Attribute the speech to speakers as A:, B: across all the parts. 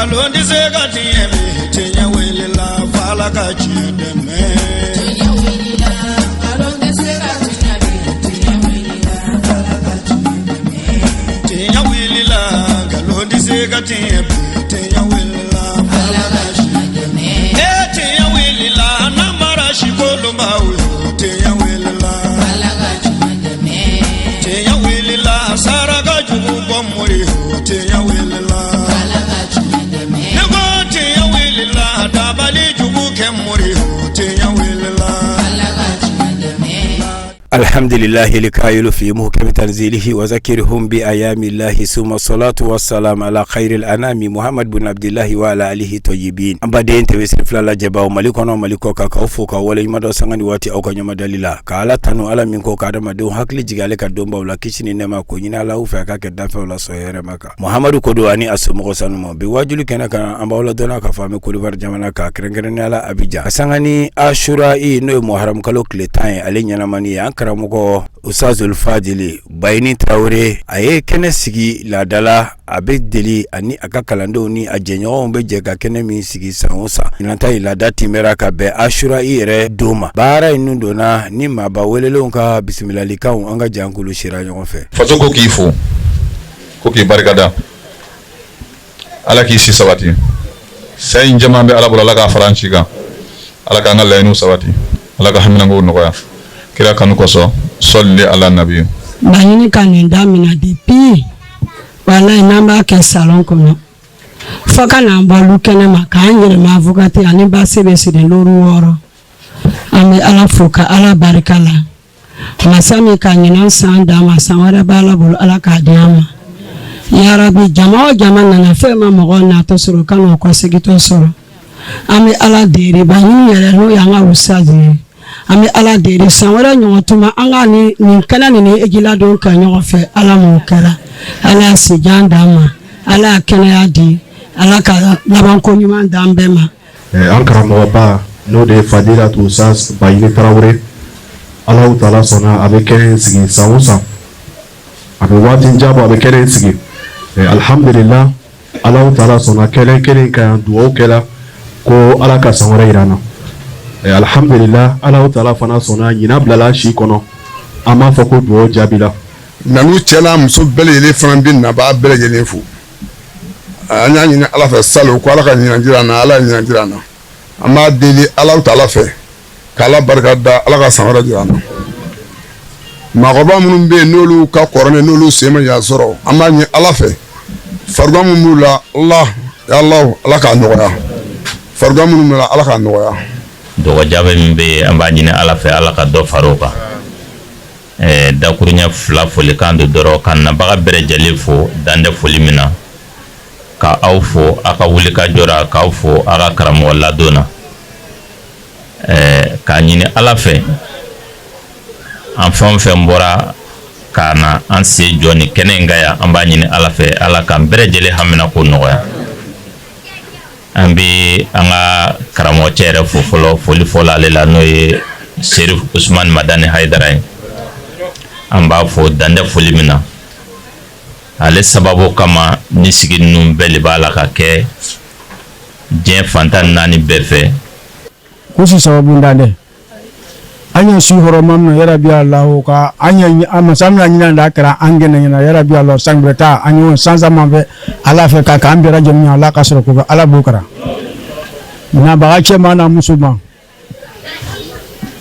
A: Nkalon tɛ se ka tiɲɛ bi, tiɲɛ wulila f'Ala ka tiɲɛ dɛmɛ.
B: Tiɲɛ wulila, nkalon tɛ se ka tiɲɛ bi, tiɲɛ wulila, Ala ka tiɲɛ dɛmɛ.
A: Tiɲɛ wulila, nkalon tɛ se ka tiɲɛ bi, tiɲɛ wulila
B: Ala ka tiɲɛ dɛmɛ.
A: E tiɲɛ wulila, namara si kolonbaw yo, tiɲɛ wulila.
B: Ala ka tiɲɛ dɛmɛ.
A: Tiɲɛ wulila, saraka jugu bɔ mori yo, tiɲɛ wulila.
B: Ala ka tiɲɛ dɛmɛ.
A: Ne ko tiɲɛ wulila, dabali jugu kɛ mori yo, tiɲɛ wulila.
B: Ala ka tiɲɛ dɛmɛ.
C: الحمد لله الكائل في محكم تنزيله وذكرهم بأيام الله ثم الصلاة والسلام على خير الأنام محمد بن عبد الله وعلى آله الطيبين. An baden TV siri fila lajɛbaw Mali kɔnɔ, Mali kɔ kan, k'aw fo k'aw waleɲuman dɔn sanga ni waati aw ka ɲɛmadali la, ka Ala tanu, Ala min ko ka adamadenw hakili jigin ale ka donbaw la, kisi ni nɛɛma ko ɲini Ala fɛ a ka kɛ danfɛnw la sɔn hɛrɛma kan, Muhamadu kodo ani a somɔgɔ sanuma. Bi wajuli kɛnɛ kan, an b'aw ladɔnna k'a fɔ an bɛ Côte jamana kan, kɛrɛnkɛrɛnnenya la Abidjan, ka sanga ni Ashura i n'o ye Muharam kalo tile 10 ye, ale ɲɛnamani ye. An karamɔgɔ Usazul Fadili Bayini Tarawele, a ye kɛnɛ sigi laadala a bɛ deli ani a ka kalandenw ni a jɛɲɔgɔnw bɛ jɛ ka kɛnɛ min sigi san o san. Ɲinan ta in laada timɛra ka bɛn Ashura i yɛrɛ don ma. Baara in nun donna ni maaba welelenw ka bisimilalikanw, an ka jankulu sira ɲɔgɔn fɛ.
D: Faso ko k'i fo, ko k'i barikada, Ala k'i si sabati. Saya in caman bɛ Ala bolo, Ala k'a fara an ci kan, Ala k'an ka laɲiniw sabati, Ala ka haminankow nɔgɔya kira kanu kosɔn. Sɔli ala nabi.
E: Laɲini ka nin daminɛ depuis, walayi, n'an b'a kɛ salon kɔnɔ fo ka n'an bɔ lu kɛnɛ ma k'an yɛrɛma avocate ani base bɛ siri looru 6. An bɛ Ala fo ka Ala barika la, masa min ka ɲinan san d'an ma, san wɛrɛ b'a Ala bolo, Ala k'a di an ma yarabi. Jama o jama nana, fɛn ma mɔgɔ natɔ sɔrɔ ka n'o kɔsegintɔ sɔrɔ. An bɛ Ala deli, Baɲini yɛrɛ n'o y'an ka usazi ye, an bɛ Ala deli san wɛrɛ ɲɔgɔn tuma an ka nin nin kɛnɛ nin ni ejiladon kɛ ɲɔgɔn fɛ. Ala m'o kɛra, Ala y'a sijan d'an ma, Ala y'a kɛnɛya di, Ala ka labanko ɲuman d'an bɛɛ ma.
F: An karamɔgɔba n'o de ye Fadilatu Usaz Bayini Tarawele, Alahu taala sɔnna a bɛ kɛnɛ in sigi san o san, a bɛ waati jan bɔ a bɛ kɛnɛ in sigi. Alhamdulillah, Alahu taala sɔnna kɛnɛ kelen ka yan, dugawu kɛla ko Ala ka san wɛrɛ yira an na. Alhamdulillah, Alahu taala fana sɔnna ɲinan bilala si kɔnɔ, an b'a fɔ ko dugawu jaabila.
G: Nanu cɛ n'a muso bɛɛ lajɛlen fana bɛ nabaa bɛɛ lajɛlen fo. An y'a ɲini Ala fɛ salon ko Ala ka ɲinan jira an na, Ala ye ɲinan jira an na. An b'a deli Ala taala fɛ k'Ala barika da, Ala ka san wɛrɛ jira an na. Maakɔrɔba minnu bɛ yen n'olu ka kɔrɔ ne n'olu sen ma yan sɔrɔ, an b'a ɲini Ala fɛ farigan min b'u la, Ala ya Ala, Ala k'a nɔgɔya. Farigan minnu b'u la, Ala k'a nɔgɔya.
H: Dɔgɔjaabi min bɛ yen, an b'a ɲini Ala fɛ, Ala ka dɔ fara o kan. Dakuruɲɛ fila folikan don dɔrɔn ka nabaga bɛɛ lajɛlen fo dantɛ foli min na, ka aw fo aw ka wulikajɔ la, k'aw fo aw ka karamɔgɔ ladon na, k'a ɲini Ala fɛ an fɛn o fɛn bɔra ka na an sen jɔ nin kɛnɛ in kan yan, an b'a ɲini Ala fɛ, Ala k'an bɛɛ lajɛlen hamina ko nɔgɔya. An bɛ an ka karamɔgɔ cɛ yɛrɛ fo fɔlɔ, foli fɔlɔ ale la, n'o ye Serif Usumani Madani Hayidara ye. An b'a fo dantɛ foli min na, ale sababu kama ni sigi ninnu bɛɛ de b'a la ka kɛ diɲɛ fantan naani bɛɛ fɛ.
I: Kusi sababu dan dɛ an ye su hɔrɔma min yarabi Alahu ka an ye an masa min ɲinan da kɛra an gɛnɛ ɲɛna yarabi Alahu san wɛrɛ ta an ye san san fɛ Ala fɛ ka k'an bɛɛ lajɛlen Ala ka sɔrɔ ko kɛ Ala b'o kɛra nabaga cɛman n'a musoman,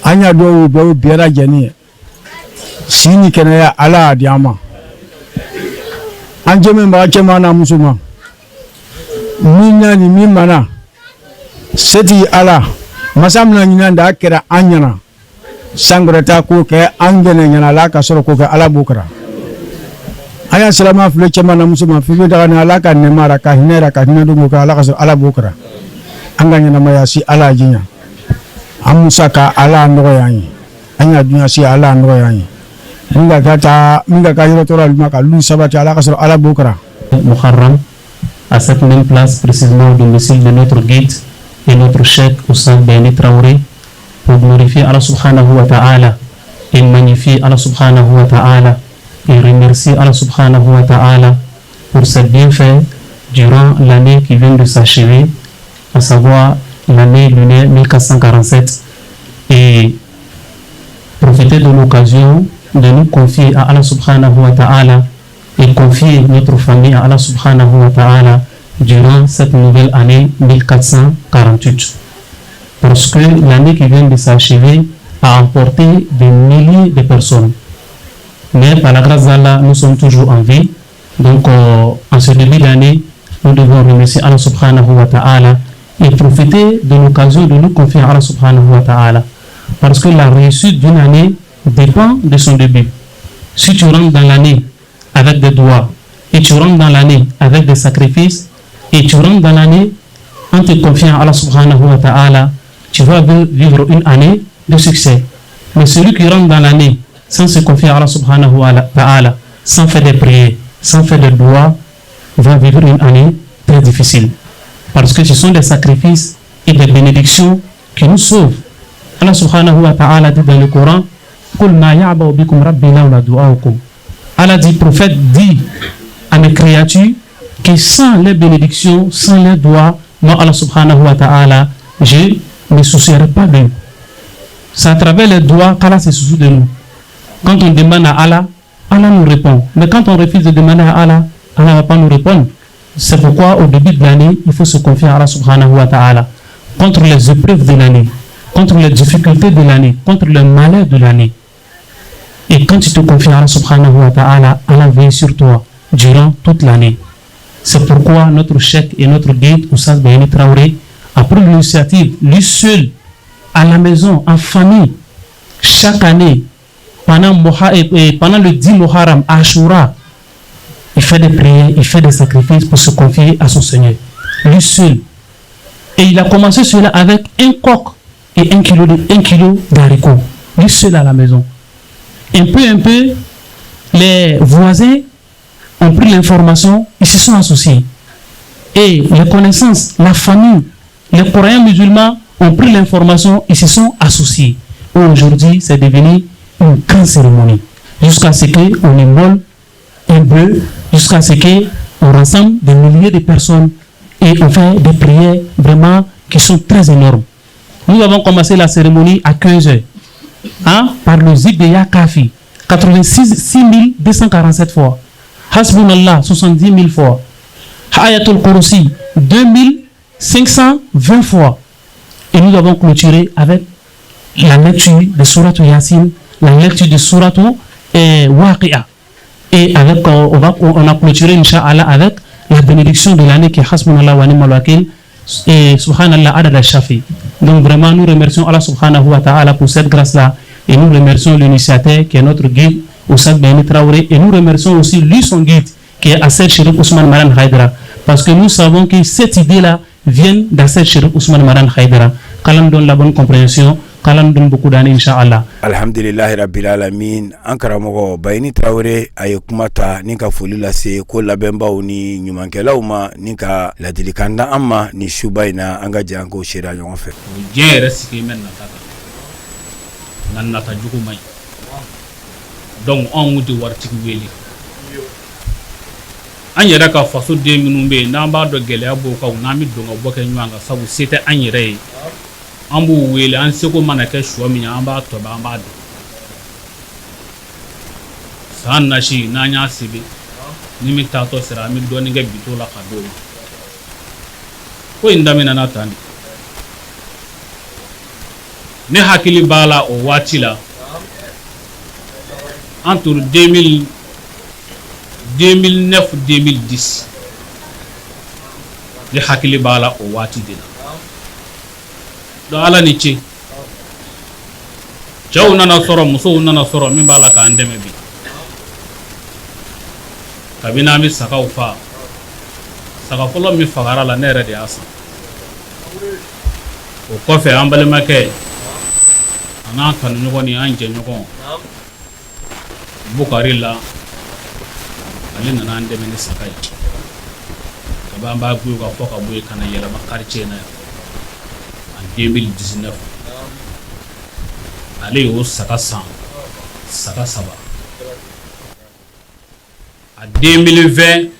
I: an y'a dɔw bɛɛ bɛɛ lajɛlen ye si ni kɛnɛya, Ala y'a di an ma. An jɛmɛbaga cɛman n'a musoman, min na ni min mana setigi Ala masa min ɲinan da kɛra an ɲɛna san wɛrɛ ta k'o kɛ an gɛnɛ ɲɛna, Ala ka sɔrɔ k'o kɛ, Ala b'o kɛra. An y'a silama filɛ cɛman na musoman fɛn daga ni Ala ka nɛɛma ra ka hinɛ ra ka hinɛ don kɛ, Ala ka sɔrɔ Ala b'o kɛra. An ka ɲɛnamaya si Ala y'a jiɲa an musaka, Ala y'a nɔgɔya an ye, an y'a dunya si Ala y'a nɔgɔya an ye, min ka ka taa min ka ka yɔrɔ tɔɔrɔ ma ka lu sabati, Ala ka sɔrɔ Ala b'o kɛra.
J: Muharram, à cette même place, précisément au domicile de notre guide et notre cheikh Oustaz Bayini Traoré, pour glorifier Allah سبحانه وتعالى et magnifier Allah سبحانه وتعالى et remercier Allah سبحانه وتعالى pour ses bienfaits. durant l'année qui vient de s'achever, à savoir l'année lunaire 1447, et profiter de l'occasion de nous confier à Allah سبحانه وتعالى et confier notre famille à Allah سبحانه وتعالى durant cette nouvelle année 1448. Parce que l'année qui vient de s'achever a emporté des milliers de personnes. Mais par la grâce d'Allah, nous sommes toujours en vie. Donc, en ce début d'année, nous devons remercier Allah سبحانه وتعالى et profiter de l'occasion de nous confier à Allah سبحانه وتعالى. Parce que la réussite d'une année dépend de son début. Si tu rentres dans l'année avec des douas, et tu rentres dans l'année avec des sacrifices, et tu rentres dans l'année en te confiant à Allah سبحانه وتعالى, tu vas vivre une année de succès. Mais celui qui rentre dans l'année sans se confier à Allah سبحانه وتعالى, sans faire des prières, sans faire des douas, va vivre une année très difficile. Parce que ce sont des sacrifices et des bénédictions qui nous sauvent. Allah سبحانه وتعالى dit dans le Coran, قل ما يعبأ بكم ربي لولا دعاؤكم. Allah dit, prophète, dit à mes créatures que sans les bénédictions, sans les douas, moi Allah سبحانه وتعالى, je ne me soucierai pas d'eux. C'est à travers les douas qu'Allah se soucie de nous. Quand on demande à Allah, Allah nous répond. Mais quand on refuse de demander à Allah, Allah ne va pas nous répondre. C'est pourquoi au début de l'année, il faut se confier à Allah سبحانه وتعالى contre les épreuves de l'année, contre les difficultés de l'année, contre le malheur de l'année. Et quand tu te confies à Allah سبحانه وتعالى, Allah veille sur toi durant toute l'année. C'est pourquoi notre cheikh et notre guide, Oustaz Bayani Traoré, a pris l'initiative, lui seul, à la maison, en famille, chaque année, pendant le 10 Muharram, Ashura, il fait des prières, il fait des sacrifices pour se confier à son Seigneur. Lui seul. Et il a commencé cela avec un coq et 1 kilo d'haricots. Lui seul à la maison. Un peu, un peu, les voisins ont pris l'information, ils se sont associés. Et les connaissances, la famille, les croyants musulmans ont pris l'information, ils se sont associés. Aujourd'hui, c'est devenu une grande cérémonie. Jusqu'à ce qu'on immole un bœuf, jusqu'à ce qu'on rassemble des milliers de personnes et on fait des prières vraiment qui sont très énormes. Nous avons commencé la cérémonie à 15 heures, hein, par le ذكر de يا كافي, 86 247 fois. حسبنا الله, 70 000 fois. آية الكرسي, 2520 fois. Et nous avons clôturé avec la lecture de سورة يس, la lecture de سورة الواقعة. Et avec, on a clôturé, Inch'Allah, avec la bénédiction de l'année qui est حسبنا الله ونعم الوكيل et سبحان الله عدد الشفع. Donc vraiment, nous remercions Allah سبحانه وتعالى pour cette grâce-là. Et nous remercions l'initiateur qui est notre guide, Oustaz Bayani Traoré. Et nous remercions aussi lui, son guide, qui est Assed Chérif Ousmane Maran Haïdara. Parce que nous savons que cette idée-là vient d'Assed Chérif Ousmane Maran Haïdara. Qu'Allah nous donne la bonne compréhension, qu'Allah nous donne beaucoup d'années, Inch'Allah.
C: الحمد لله رب العالمين. An karamɔgɔ Bayini Tarawele, a ye kuma ta ni ka foli lase ko labɛnbaw ni ɲumankɛlaw ma, ni ka ladilikan da an ma ni suba in na. An ka jɛ an k'o seereya ɲɔgɔn fɛ.
K: Diɲɛ yɛrɛ sigi bɛ nata kan, nka nata jugu man ɲi. Donc anw kun tɛ waritigi wele. An yɛrɛ ka faso den minnu bɛ yen, n'an b'a dɔn gɛlɛya b'o kan, n'an bɛ don ka bɔ kɛ ɲɔgɔn kan, sabu se tɛ an yɛrɛ ye, an b'u wele. An seko mana kɛ sɔ min ye, an b'a tɔbɛ, an b'a dun. San nasi n'an y'a sebe ni min taatɔ sera, an bɛ dɔɔnin kɛ bito la ka d'o ma. Ko in daminɛna tan de. Ne hakili b'a la, o waati la, entre 2000 2009 2010, ne hakili b'a la o waati de la. Donc Ala ni ce, cɛw nana sɔrɔ, musow nana sɔrɔ min b'a la k'an dɛmɛ bi. Kabini an bɛ sagaw fa, saga fɔlɔ min fagara la, ne yɛrɛ de y'a san. O kɔfɛ, an balimakɛ, an n'an kanuɲɔgɔn ni an jɛɲɔgɔn Bukari la, ale nana an dɛmɛ ni saga ye. Kabi an b'a goyo ka fɔ ka bɔ yen ka na yɛlɛma quartier in na yan en 2019, ale y'o saga san, saga saba. A 2020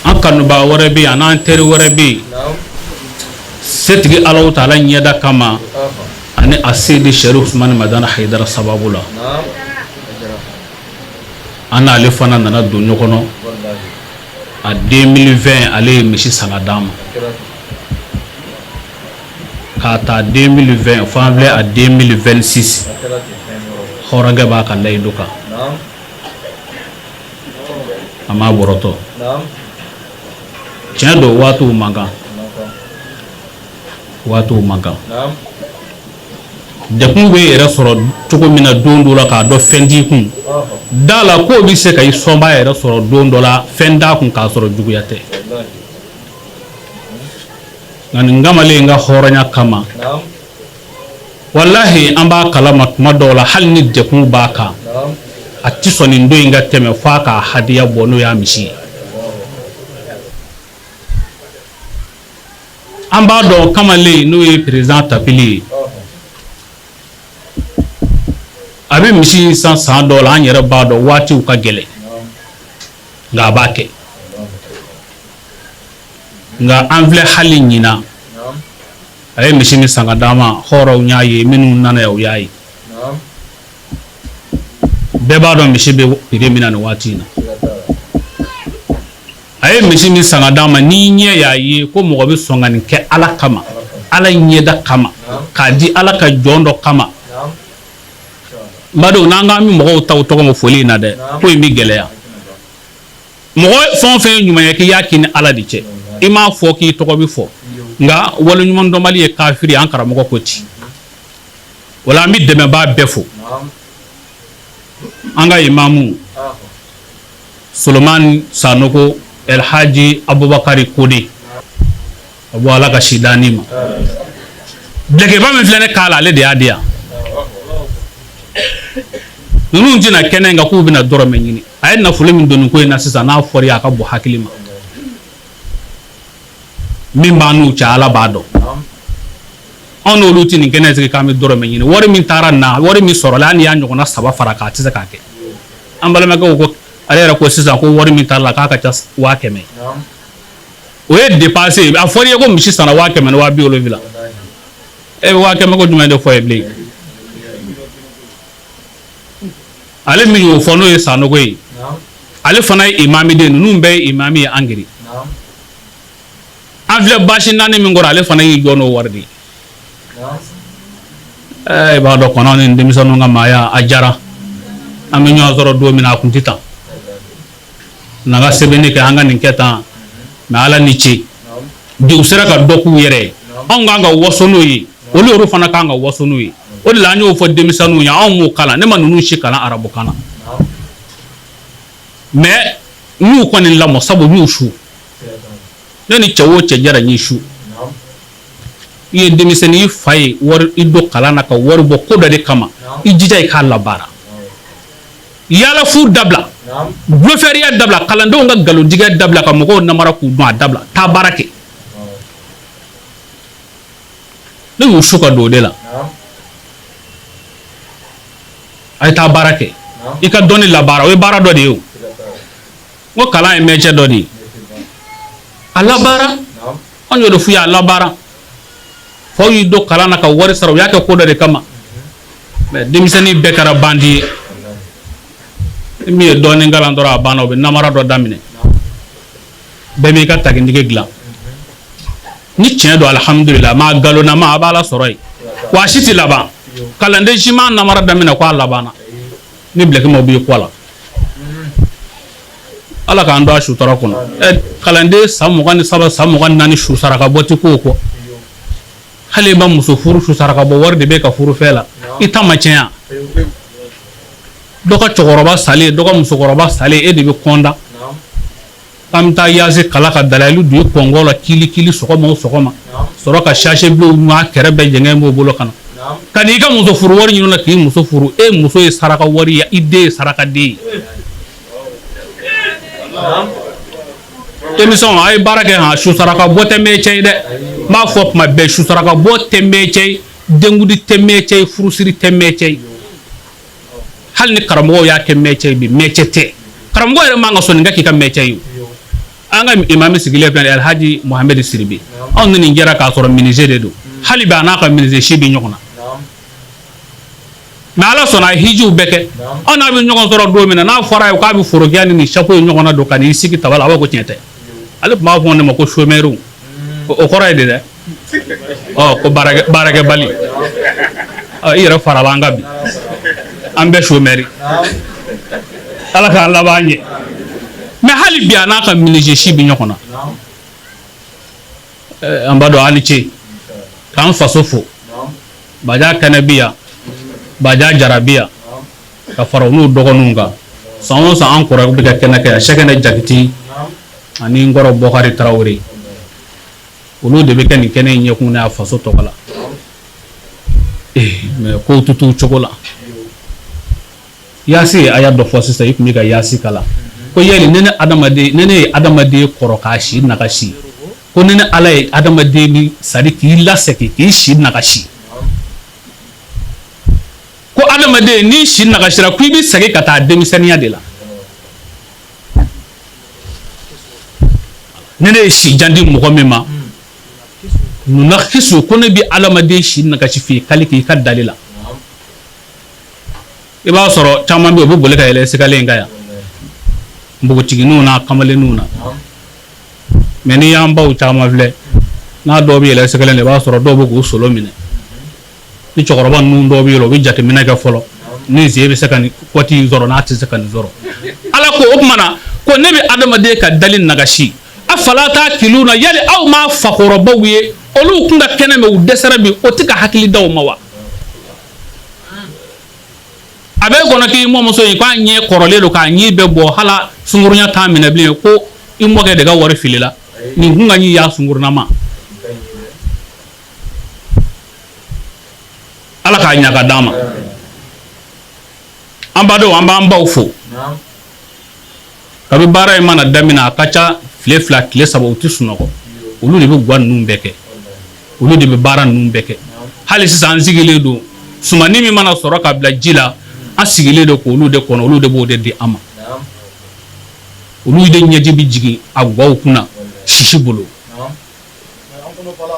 K: An kanubaa wɛrɛ bɛ yen, an'an teri wɛrɛ bɛ yen, setigi Alahu taala ɲɛda kama ani a seyidi Sɛrifu Usumani Madani Hayidara sababu la, an n'ale fana nana don ɲɔgɔn kɔnɔ a 2020. Ale ye misi san ka d'an ma k'a ta 2020 fo an filɛ a 2026. Hɔrɔnkɛ b'a ka layidu kan, a m'a bɔrɔtɔ. Tiɲɛ don, waatiw man kan, waatiw man kan. Degun bɛ yɛrɛ sɔrɔ cogo min na don dɔ la, k'a dɔn fɛn t'i kun da la, k'o bɛ se ka i sɔnba yɛrɛ sɔrɔ don dɔ la, fɛn t'a kun k'a sɔrɔ juguya tɛ. Nka nin kamalen in ka hɔrɔnya kama, walahi, an b'a kalama tuma dɔw la, hali ni degun b'a kan, a tɛ sɔn nin don in ka tɛmɛ f'a k'a hadiya bɔ, n'o y'a misi ye. An b'a dɔn kamalen, n'o ye président Tapili ye, a bɛ misi san san dɔw la. An yɛrɛ b'a dɔn waatiw ka gɛlɛn, nka a b'a kɛ. Nka an filɛ hali ɲinan, a ye misi min san ka d'an ma, hɔrɔnw y'a ye, minnu nana yan, u y'a ye. Bɛɛ b'a dɔn misi bɛ prix min na nin waati in na. A ye misi min san ka d'an ma, n'i ɲɛ y'a ye ko mɔgɔ bɛ sɔn ka nin kɛ Ala kama, Ala ɲɛda kama, k'a di Ala ka jɔn dɔ kama. N badenw, n'an k'an bɛ mɔgɔw ta u tɔgɔ ma foli in na dɛ, ko in bɛ gɛlɛya. Mɔgɔ fɛn o fɛn ye ɲumanya kɛ, i y'a k'i ni Ala de cɛ, i m'a fɔ k'i tɔgɔ bɛ fɔ. Nka waleɲumandɔnbali ye kafiri, an karamɔgɔ ko ten. O la, an bɛ dɛmɛbaa bɛɛ fo. An ka imamu Solomani Sanogo, Elhaji Abubakari Kode, a bɔ Ala ka si d'an ma. Dulɔkiba min filɛ ne kan la, ale de y'a di yan. Ninnu tɛna kɛnɛ in kan k'u bɛna dɔrɔmɛ ɲini. A ye nafolo min don nin ko in na sisan, n'a fɔra a ka bɔ hakili ma, min b'an n'u cɛ, Ala b'a dɔn. Anw n'olu tɛ nin kɛnɛ sigi k'an bɛ dɔrɔmɛ ɲini. Wari min taara na, wari min sɔrɔla, hali n'i y'a ɲɔgɔnna saba fara kan, a tɛ se k'a kɛ. An balimakɛw ko, ale yɛrɛ ko sisan ko wari min taara la, k'a ka ca 100 000. O ye dépense ye. A fɔra i ye ko misi sanna 100 000 ni 70 000. E bɛ 100 000 ko jumɛn de fɔ ye bilen? Ale min y'o fɔ, n'o ye Sanogo ye, ale fana ye imami den. Ninnu bɛɛ ye imami ye. An giri, an filɛ basi naani min kɔrɔ, ale fana y'i jɔ n'o wari de ye. I b'a dɔn kɔnɔ ni denmisɛnninw ka maaya a jara. An bɛ ɲɔgɔn sɔrɔ don min na, a kun tɛ tan n'an ka sɛbɛnni kɛ, an ka nin kɛ tan. Mais Ala ni ce bi, u sera ka dɔ k'u yɛrɛ ye. Anw kan ka waso n'o ye, olu yɛrɛ fana kan ka waso n'o ye. O de la, an y'o fɔ denmisɛnninw ye, anw m'o kalan. Ne ma ninnu si kalan arabukan na, mais n y'u kɔni lamɔ, sabu n y'u su. Ne ni cɛ o cɛ jɛra, n y'i su. I ye denmisɛnnin, i fa ye wari i don kalan na ka wari bɔ ko dɔ de kama, i jija i k'a labaara. Yaala fu dabila, bulofɛriya dabila, kalandenw ka nkalontigɛ dabila, ka mɔgɔw namara k'u dun, a dabila, taa baara kɛ. Ne y'u su ka don o de la. A ye taa baara kɛ, i ka dɔnni labaara. O ye baara dɔ de ye. O n ko kalan ye métier dɔ de ye, a labaara. Anw y'o de f'u ye, a labaara. Faw y'i don kalan na ka wari sara, u y'a kɛ ko dɔ de kama. Mais denmisɛnnin bɛɛ kɛra bandi ye. Ni min ye dɔɔnin kalan dɔrɔn, a banna, o bɛ namara dɔ daminɛ. Bɛɛ b'i ka tagintigi dilan. Ni tiɲɛ don, alihamudulila. Maa nkalonnama, a b'a la sɔrɔ yen, wa a si tɛ laban. Kalanden si m'a namara daminɛ ko a labanna ni bilakima b'i kɔ la. Ala k'an don a sutura kɔnɔ. Ɛ, kalanden san 23, san 24, su saraka bɔ tɛ k'o kɔ. Hali i ma muso furu, su saraka bɔ wari de bɛ ka furu fɛ la. I ta ma tiɲɛ. Dɔ ka cɛkɔrɔba salen, dɔ ka musokɔrɔba salen, e de bɛ kɔnda k'an bɛ taa yaasi kala ka dalayilu don i kɔngɔ la kili kili sɔgɔma o sɔgɔma, sɔrɔ ka sachet bilenw ɲɔgɔn kɛrɛ bɛɛ jɛngɛ b'o bolo ka na ka n'i ka muso furu wari ɲini na k'i muso furu. E muso ye saraka wari ye, i den ye saraka den ye. Denmisɛnw, a ye baara kɛ. Han, su saraka bɔ tɛ métier ye dɛ. N b'a fɔ tuma bɛɛ, su saraka bɔ tɛ métier ye, denkundi tɛ métier ye, furusiri tɛ métier ye. Hali ni karamɔgɔw y'a kɛ métier ye bi, métier tɛ. Karamɔgɔ yɛrɛ man ka sɔn nin ka k'i ka métier ye. An ka imami sigilen filɛ Alhaji Mohamed Sidibe, anw ni nin jɛra k'a sɔrɔ menuisier de don, hali bi a n'a ka menuisier si bɛ ɲɔgɔn na. Mais Ala sɔnna a ye hijiw bɛɛ kɛ. Anw n'a bɛ ɲɔgɔn sɔrɔ don min na, n'a fɔra a ye k'a bɛ forokiya ni nin chapeau ye ɲɔgɔn na don ka n'i sigi tabala, a b'a fɔ ko tiɲɛ tɛ. Ale tun b'a fɔ ne ma ko chômeur, o kɔrɔ ye di dɛ? Ɔ ko baarakɛbali. Ɔ i yɛrɛ farala an kan bi, an bɛɛ chômeur. Ala k'an laban ɲɛ. Mais hali bi a n'a ka menuisier si bɛ ɲɔgɔn na. An b'a dɔn, hali ce k'an faso fo. Baja Kɛnɛ bi yan, Baja Jara bi yan, ka fara u n'u dɔgɔninw kan. San o san an kɔrɔ bɛ ka kɛnɛ kɛ yan, Sɛkɛnɛ Jakiti ani n kɔrɔ Bɔkari Tarawele, olu de bɛ kɛ nin kɛnɛ in ɲɛkun n'a faso tɔgɔ la. Mais kow tɛ t'u cogo la. Yaasi ye aya dɔ fɔ sisan, i tun bɛ ka yaasi kalan ko yali ne ne adamaden, ne ne ye adamaden kɔrɔ k'a si nagasi, ko ne ne Ala ye adamaden min sari k'i lasegin k'i si nagasi, ko adamaden n'i si nagasira ko i bɛ segin ka taa denmisɛnninya de la. Ne ne ye si jan di mɔgɔ min ma, nunakisu, ko ne bɛ adamaden si nagasi fi kaliki i ka dali la. I b'a sɔrɔ caman bɛ yen, u bɛ boli ka yɛlɛ escalier in kan yan, npogotigininw n'a kamalenninw na. Mais n'i y'an baw caman filɛ, n'a dɔw bɛ yɛlɛ escalier in na, i b'a sɔrɔ dɔw bɛ k'u solo minɛ. Ni cɛkɔrɔba ninnu dɔw bɛ yɛlɛ, u bɛ jateminɛ kɛ fɔlɔ ni sen bɛ se ka nin kɔti in sɔrɔ, n'a tɛ se ka nin sɔrɔ. Ala ko o tuma na ko ne bɛ adamaden ka dali nagasi. Afala takiluna, yali aw ma fakɔrɔbaw ye, olu kun ka kɛnɛ mais u dɛsɛra bi, o tɛ ka hakili d'aw ma wa? A bɛ kɔnɔ k'i mɔmuso in k'a ɲɛ kɔrɔlen don, k'a ɲi bɛɛ bɔ, hala sunkurunya t'a minɛ bilen, ko i mɔkɛ de ka wari filila nin kun ka ɲi y'a sunkurunama. Ala k'a ɲa ka d'an ma. An badenw, an b'an baw fo. Kabi baara in mana daminɛ, a ka ca tile 2 tile 3, u tɛ sunɔgɔ. Olu de bɛ gwa ninnu bɛɛ kɛ, olu de bɛ baara ninnu bɛɛ kɛ. Hali sisan an sigilen don, sumani min mana sɔrɔ ka bila ji la, an sigilen don k'olu de kɔnɔ, olu de b'o de di an ma. Olu de ɲɛji bɛ jigin a gwaw kunna sisi bolo.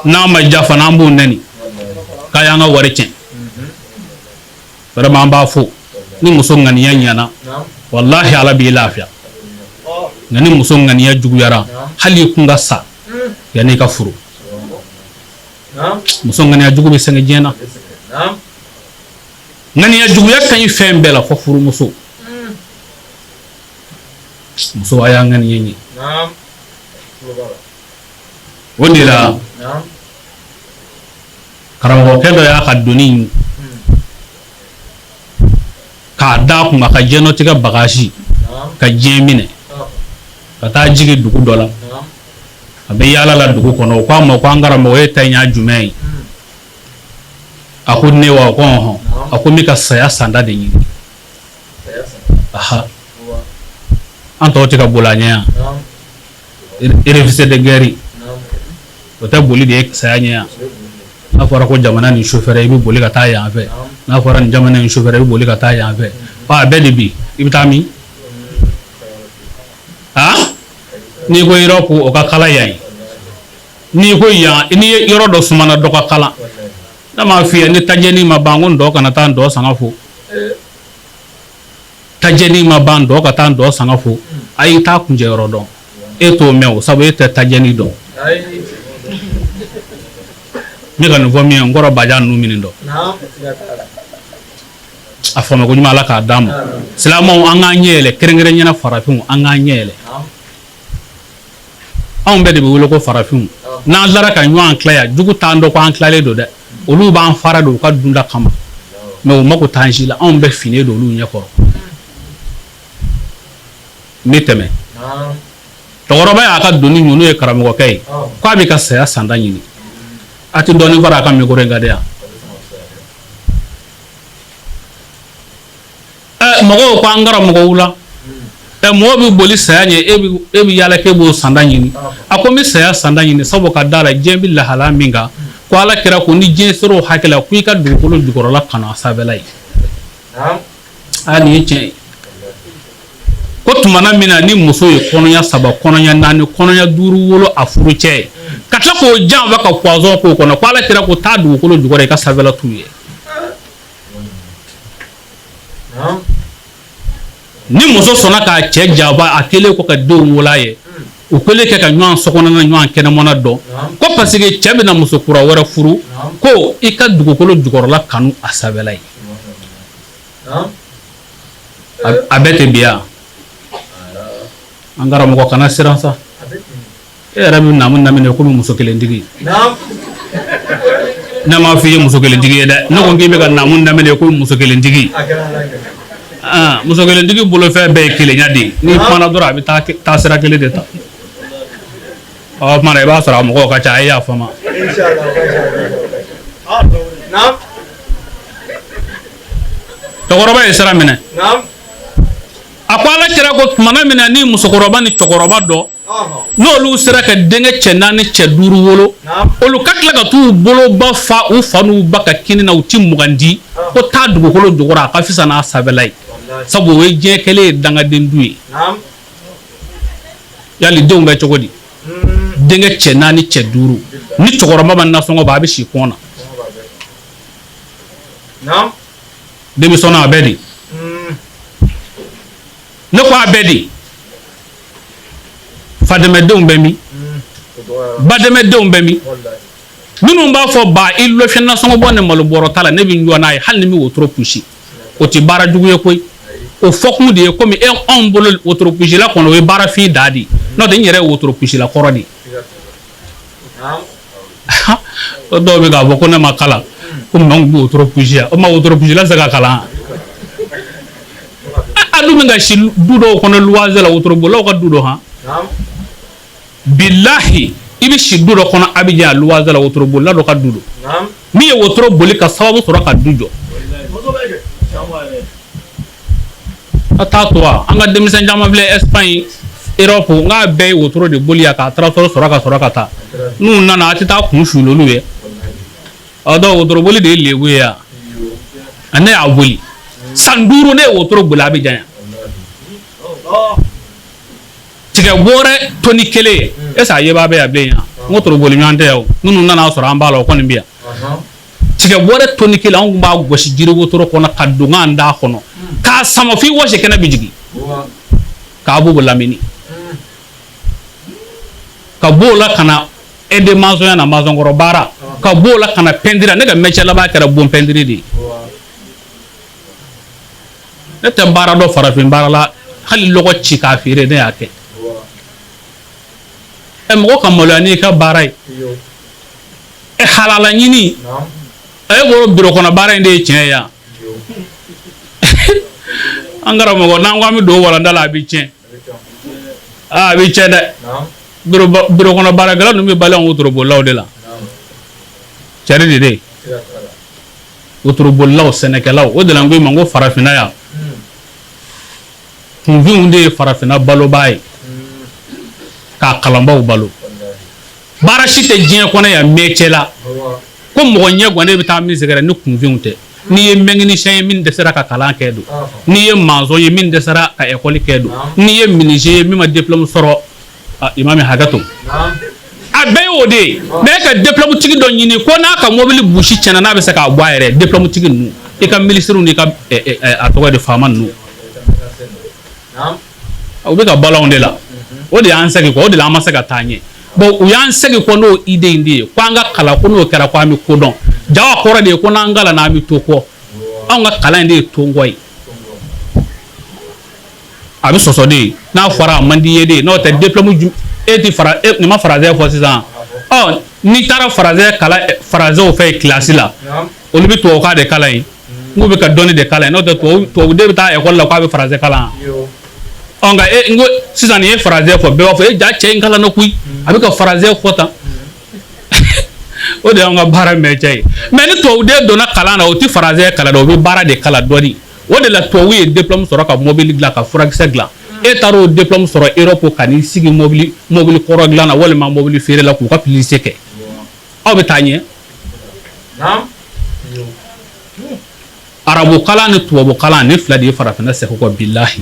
K: N'a ma ja fana, an b'o nɛni k'a y'an ka wari tiɲɛ. Vraiment an b'a fo. Ni muso ŋaniya ɲɛna, walahi Ala b'i lafiya. Nka ni muso ŋaniya juguyara, hali i kun ka sa yanni i ka furu. Muso ŋaniya jugu bɛ sɛgɛn diɲɛ na. Ŋaniya juguya ka ɲi fɛn bɛɛ la fo furumuso. Muso, a y'a ŋaniya ɲɛ. O de la karamɔgɔkɛ dɔ y'a ka doni k'a da kun, a ka diɲɛnatigɛ bagasi ka diɲɛ minɛ ka taa jigin dugu dɔ la. A bɛ yaala la dugu kɔnɔ. O k'a ma ko an karamɔgɔ, e ta in y'a jumɛn ye? A ko ne wa? O ko ɔhɔn. A ko n bɛ ka saya sanda de ɲini. Aha, an tɔw tɛ ka boli a ɲɛ yan. Réfugié de guerre, o tɛ boli de ye saya ɲɛ yan. N'a fɔra ko jamana nin chauffeur, i bɛ boli ka taa yan fɛ. N'a fɔra nin jamana in chauffeur, i bɛ boli ka taa yan fɛ. A bɛɛ de bi, i bɛ taa min? A n'i ko Europe, o ka kala yan ye. N'i ko yan, n'i ye yɔrɔ dɔ sumana, dɔ ka kala. Ne m'a f'i ye ni tajɛni ma ban ko dɔ kana taa dɔ sanga fo. Tajɛni ma ban, dɔ ka taa dɔ sanga fo. A y'i t'a kuncɛ yɔrɔ dɔn, e t'o mɛn o, sabu e tɛ tajɛni dɔn. Ne ka nin fɔ min ye, n kɔrɔ bajan ninnu minɛ dɔn. A faamu ko ɲuman, Ala k'a d'an ma. Silamɛw, an k'an ɲɛ yɛlɛ, kɛrɛnkɛrɛnnenya la farafinw, an k'an ɲɛ yɛlɛ. Anw bɛɛ de bɛ wele ko farafinw. N'an tilara ka ɲɔgɔn tila yan, jugu t'an dɔn ko an tilalen don dɛ. Olu b'an fara don u ka dunda kama, mais u mako t'an si la. Anw bɛɛ finnen don olu ɲɛkɔrɔ. N bɛ tɛmɛ. Cɛkɔrɔba y'a ka doni ɲu, n'o ye karamɔgɔkɛ ye, k'a bɛ ka saya sanda ɲini. A tɛ dɔɔnin fara a ka micro in kan de yan. Mɔgɔw ko an karamɔgɔw la, mɔgɔw bɛ boli saya ɲɛ, e bɛ yaala k'e b'o sanda ɲini. A ko n bɛ saya sanda ɲini, sabu ka da la diɲɛ bɛ lahala min kan, ko Ala kira ko ni diɲɛ sera o hakɛ la, ko i ka dugukolo jukɔrɔla kanu a sanfɛla ye. Aa, nin ye tiɲɛ ye. Ko tumana min na ni muso ye kɔnɔya saba, kɔnɔya naani, kɔnɔya duuru wolo a furucɛ ye, ka tila k'o janfa ka poison k'o kɔnɔ, ko Ala kira ko taa dugukolo jukɔrɔ i ka sanfɛla t'u ye. Ni muso sɔnna k'a cɛ janfa a kɛlen kɔ ka denw wolo a ye, u kɛlen kɛ ka ɲɔgɔn sokɔnɔna ɲɔgɔn kɛnɛmana dɔn, ko parce que cɛ bɛna muso kura wɛrɛ furu, ko i ka dugukolo jukɔrɔla kanu a sanfɛla ye. A bɛ ten bi yan. An karamɔgɔ, kana siran sa. E yɛrɛ bɛ naamu daminɛ komi muso kelentigi. Ne m'a fɔ i ye muso kelentigi ye dɛ. Ne ko k'i bɛ ka naamu daminɛ komi muso kelentigi. Muso kelentigi bolofɛn bɛɛ ye kelenya de ye. N'i kumana dɔrɔn, a bɛ taa taa sira kelen de ta. Ɔ tuma na, i b'a sɔrɔ a mɔgɔw ka ca. A ye yafa ma. Cɛkɔrɔba ye sira minɛ. A ko Ala kira ko tumana min na ni musokɔrɔba ni cɛkɔrɔba dɔ n'olu sera ka denkɛ cɛ naani, cɛ duuru wolo, olu ka tila ka t'u boloba fa u fa n'u ba ka kini na, u ti 20 di, ko taa dugukolo jukɔrɔ, a ka fisa n'a sanfɛla ye, sabu o ye diɲɛ kɛlen ye dangaden du ye. Yali denw bɛ cogo di? Denkɛ cɛ naani, cɛ duuru, ni cɛkɔrɔba ma nasɔngɔ bɔ, a bɛ si kɔn na. Denmisɛnnin, a bɛ di? Ne ko a bɛ di? Fadɛmɛdenw bɛ min? Badɛmɛdenw bɛ min? Minnu b'a fɔ ba i lɔfiyɛ nasɔngɔ bɔ ni malo bɔrɔ ta la, ne bɛ n jɔ n'a ye hali ni n bɛ wotoro pusi, o tɛ baara jugu ye koyi. O fɔkun de ye komi e anw bolo wotoro pusila kɔnɔ, o ye baarafin da de ye. N'o tɛ, n yɛrɛ ye wotoro pusila kɔrɔ de ye. O dɔw bɛ k'a fɔ ko ne ma kalan, ko mɛ n bɛ wotoro pusi yan. O ma wotoro pusila se ka kalan? A dun bɛ ka si du dɔw kɔnɔ luwanze la, wotoro bolilaw ka du dɔ han. Bilahi, i bɛ si du dɔ kɔnɔ Abidjan luwanze la, wotoro bolila dɔ ka du don, min ye wotoro boli ka sababu sɔrɔ ka du jɔ. A t'a to wa, an ka denmisɛn caman filɛ Espagne, Europe, n k'a bɛɛ ye wotoro de boli yan k'a transport sɔrɔ ka sɔrɔ ka taa. N'u nana, a tɛ taa kun suli olu ye. Ɔ donc wotoro boli de ye lebu ye yan. Ne y'a boli san 5, ne ye wotoro boli Abidjan yan. Tigɛ bɔrɛ toni kelen, est ce que a yebaa bɛ yan bilen? Yan n wotoro boli ɲɔgɔn tɛ yan o. Minnu nana sɔrɔ an b'a la, o kɔni bɛ yan. Tigɛ bɔrɛ toni kelen, anw b'a gosi jiri wotoro kɔnɔ ka don an da kɔnɔ k'a sama f'i wɔsi kɛnɛ bɛ jigin, k'a b'o lamini ka b'o la ka na aide maçon na, maçon baara, ka b'o la ka na peinture. Ne ka métier laban kɛra bon peinture de ye. Ne tɛ baara dɔn farafin baara la, hali lɔgɔ ci k'a feere, ne y'a kɛ. Ɛ, mɔgɔ ka maloya n'i ka baara ye. Ɛ, halala ɲini, e bolo biro kɔnɔ baara in de ye tiɲɛ ye yan. An karamɔgɔ, n'an ko an bɛ don walanda la, a bɛ tiɲɛ. Aa, a bɛ tiɲɛ dɛ. Biro kɔnɔ baarakɛla ninnu bɛ bali an wotorobololaw de la. Cɛri de wotorobololaw, sɛnɛkɛlaw, o de la n ko i ma n ko farafinna yan, kunfinw de ye farafinna balobaa ye k'a kalanbaw balo. Baara si tɛ diɲɛ kɔnɔ yan métier la ko mɔgɔ ɲɛ gannen bɛ taa min sɛgɛrɛ ni kunfinw tɛ. N'i ye mécanicien ye min dɛsɛra ka kalan kɛ don, n'i ye maçon ye min dɛsɛra ka école kɛ don, n'i ye menuisier ye min ma diplôme sɔrɔ, imam, hakɛ to, a bɛɛ y'o de ye. Mais e ka diplôme tigi dɔ ɲini ko n'a ka mobili bouche tiɲɛna, n'a bɛ se k'a bɔ a yɛrɛ. Diplôme tigi ninnu, i ka minisiriw n'i ka a tɔgɔ de faama ninnu, u bɛ ka balo anw de la. O de y'an segin kɔ, o de la an ma se ka taa ɲɛ. Bon, u y'an segin kɔ n'o idée in de ye ko an ka kalan, ko n'o kɛra ko an bɛ ko dɔn. Jawa kɔrɔ de ye ko n'an kalanna, an bɛ to kɔ. Anw ka kalan in de ye tonkɔ ye, a bɛ sɔsɔ de. N'a fɔra a man di ye de. N'o tɛ, diplôme e ti fara e nin ma français fɔ sisan. Ɔ, n'i taara français kalan français fɛ kilasi la, olu bɛ tubabukan de kalan yen. N k'u bɛ ka dɔnni de kalan yen. N'o tɛ, tubabuden bɛ taa école la k'a bɛ français kalan. Ɔ, nka e n ko sisan nin ye français fɔ, bɛɛ b'a fɔ e ja cɛ in kalanna koyi, a bɛ ka français fɔ tan. O de y'anw ka baara métier ye. Mais ni tubabuden donna kalan na, o tɛ français kalan dɛ, o bɛ baara de kalan, dɔnni. O de la tubabu ye diplôme sɔrɔ ka mobili dilan, ka furakisɛ dilan. E taara o diplôme sɔrɔ Europe ka n'i sigi mobili kɔrɔ dilan na walima mobili feere la k'u ka publicité kɛ, aw bɛ taa ɲɛ. Arabu kalan ni tubabu kalan, ni fila de ye farafinna sɛgɛn kɔ, bilahi.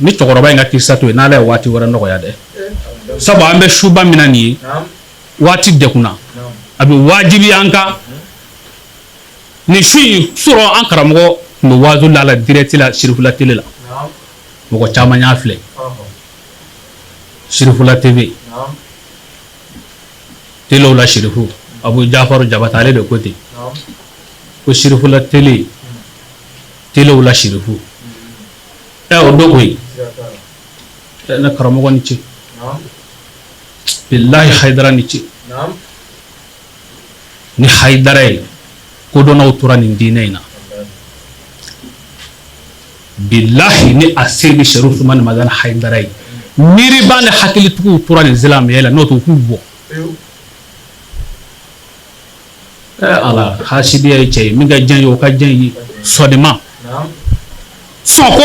K: Ni cɛkɔrɔba in ka kisa to yen, n'ala ye waati wɛrɛ nɔgɔya dɛ, sabu an bɛ suba min na nin ye, waati degunna, a bɛ wajibi an kan nin su in sɔrɔ. An karamɔgɔ tun bɛ waazu la la direct la Sirifula télé la, mɔgɔ caman y'a filɛ Sirifula TV telew la. Sirifu Abu Jafaru Jabate, ale de ko ten ko Sirifula télé, telew la sirifu. Ɛ, o don koyi, ne karamɔgɔ ni ce, bilahi Hayidara ni ce. Ni Hayidara ye kodɔnnaw tora nin diinɛ in na, bilahi ni a se bɛ Serifu Usumani Madani Hayidara ye, miiriba ni hakilitigiw tora nin silamɛya la, n'o tɛ u k'u bɔ. Ala, hasidiya ye cɛ ye min ka diya ye, o ka diya ye sɔdima sɔn ko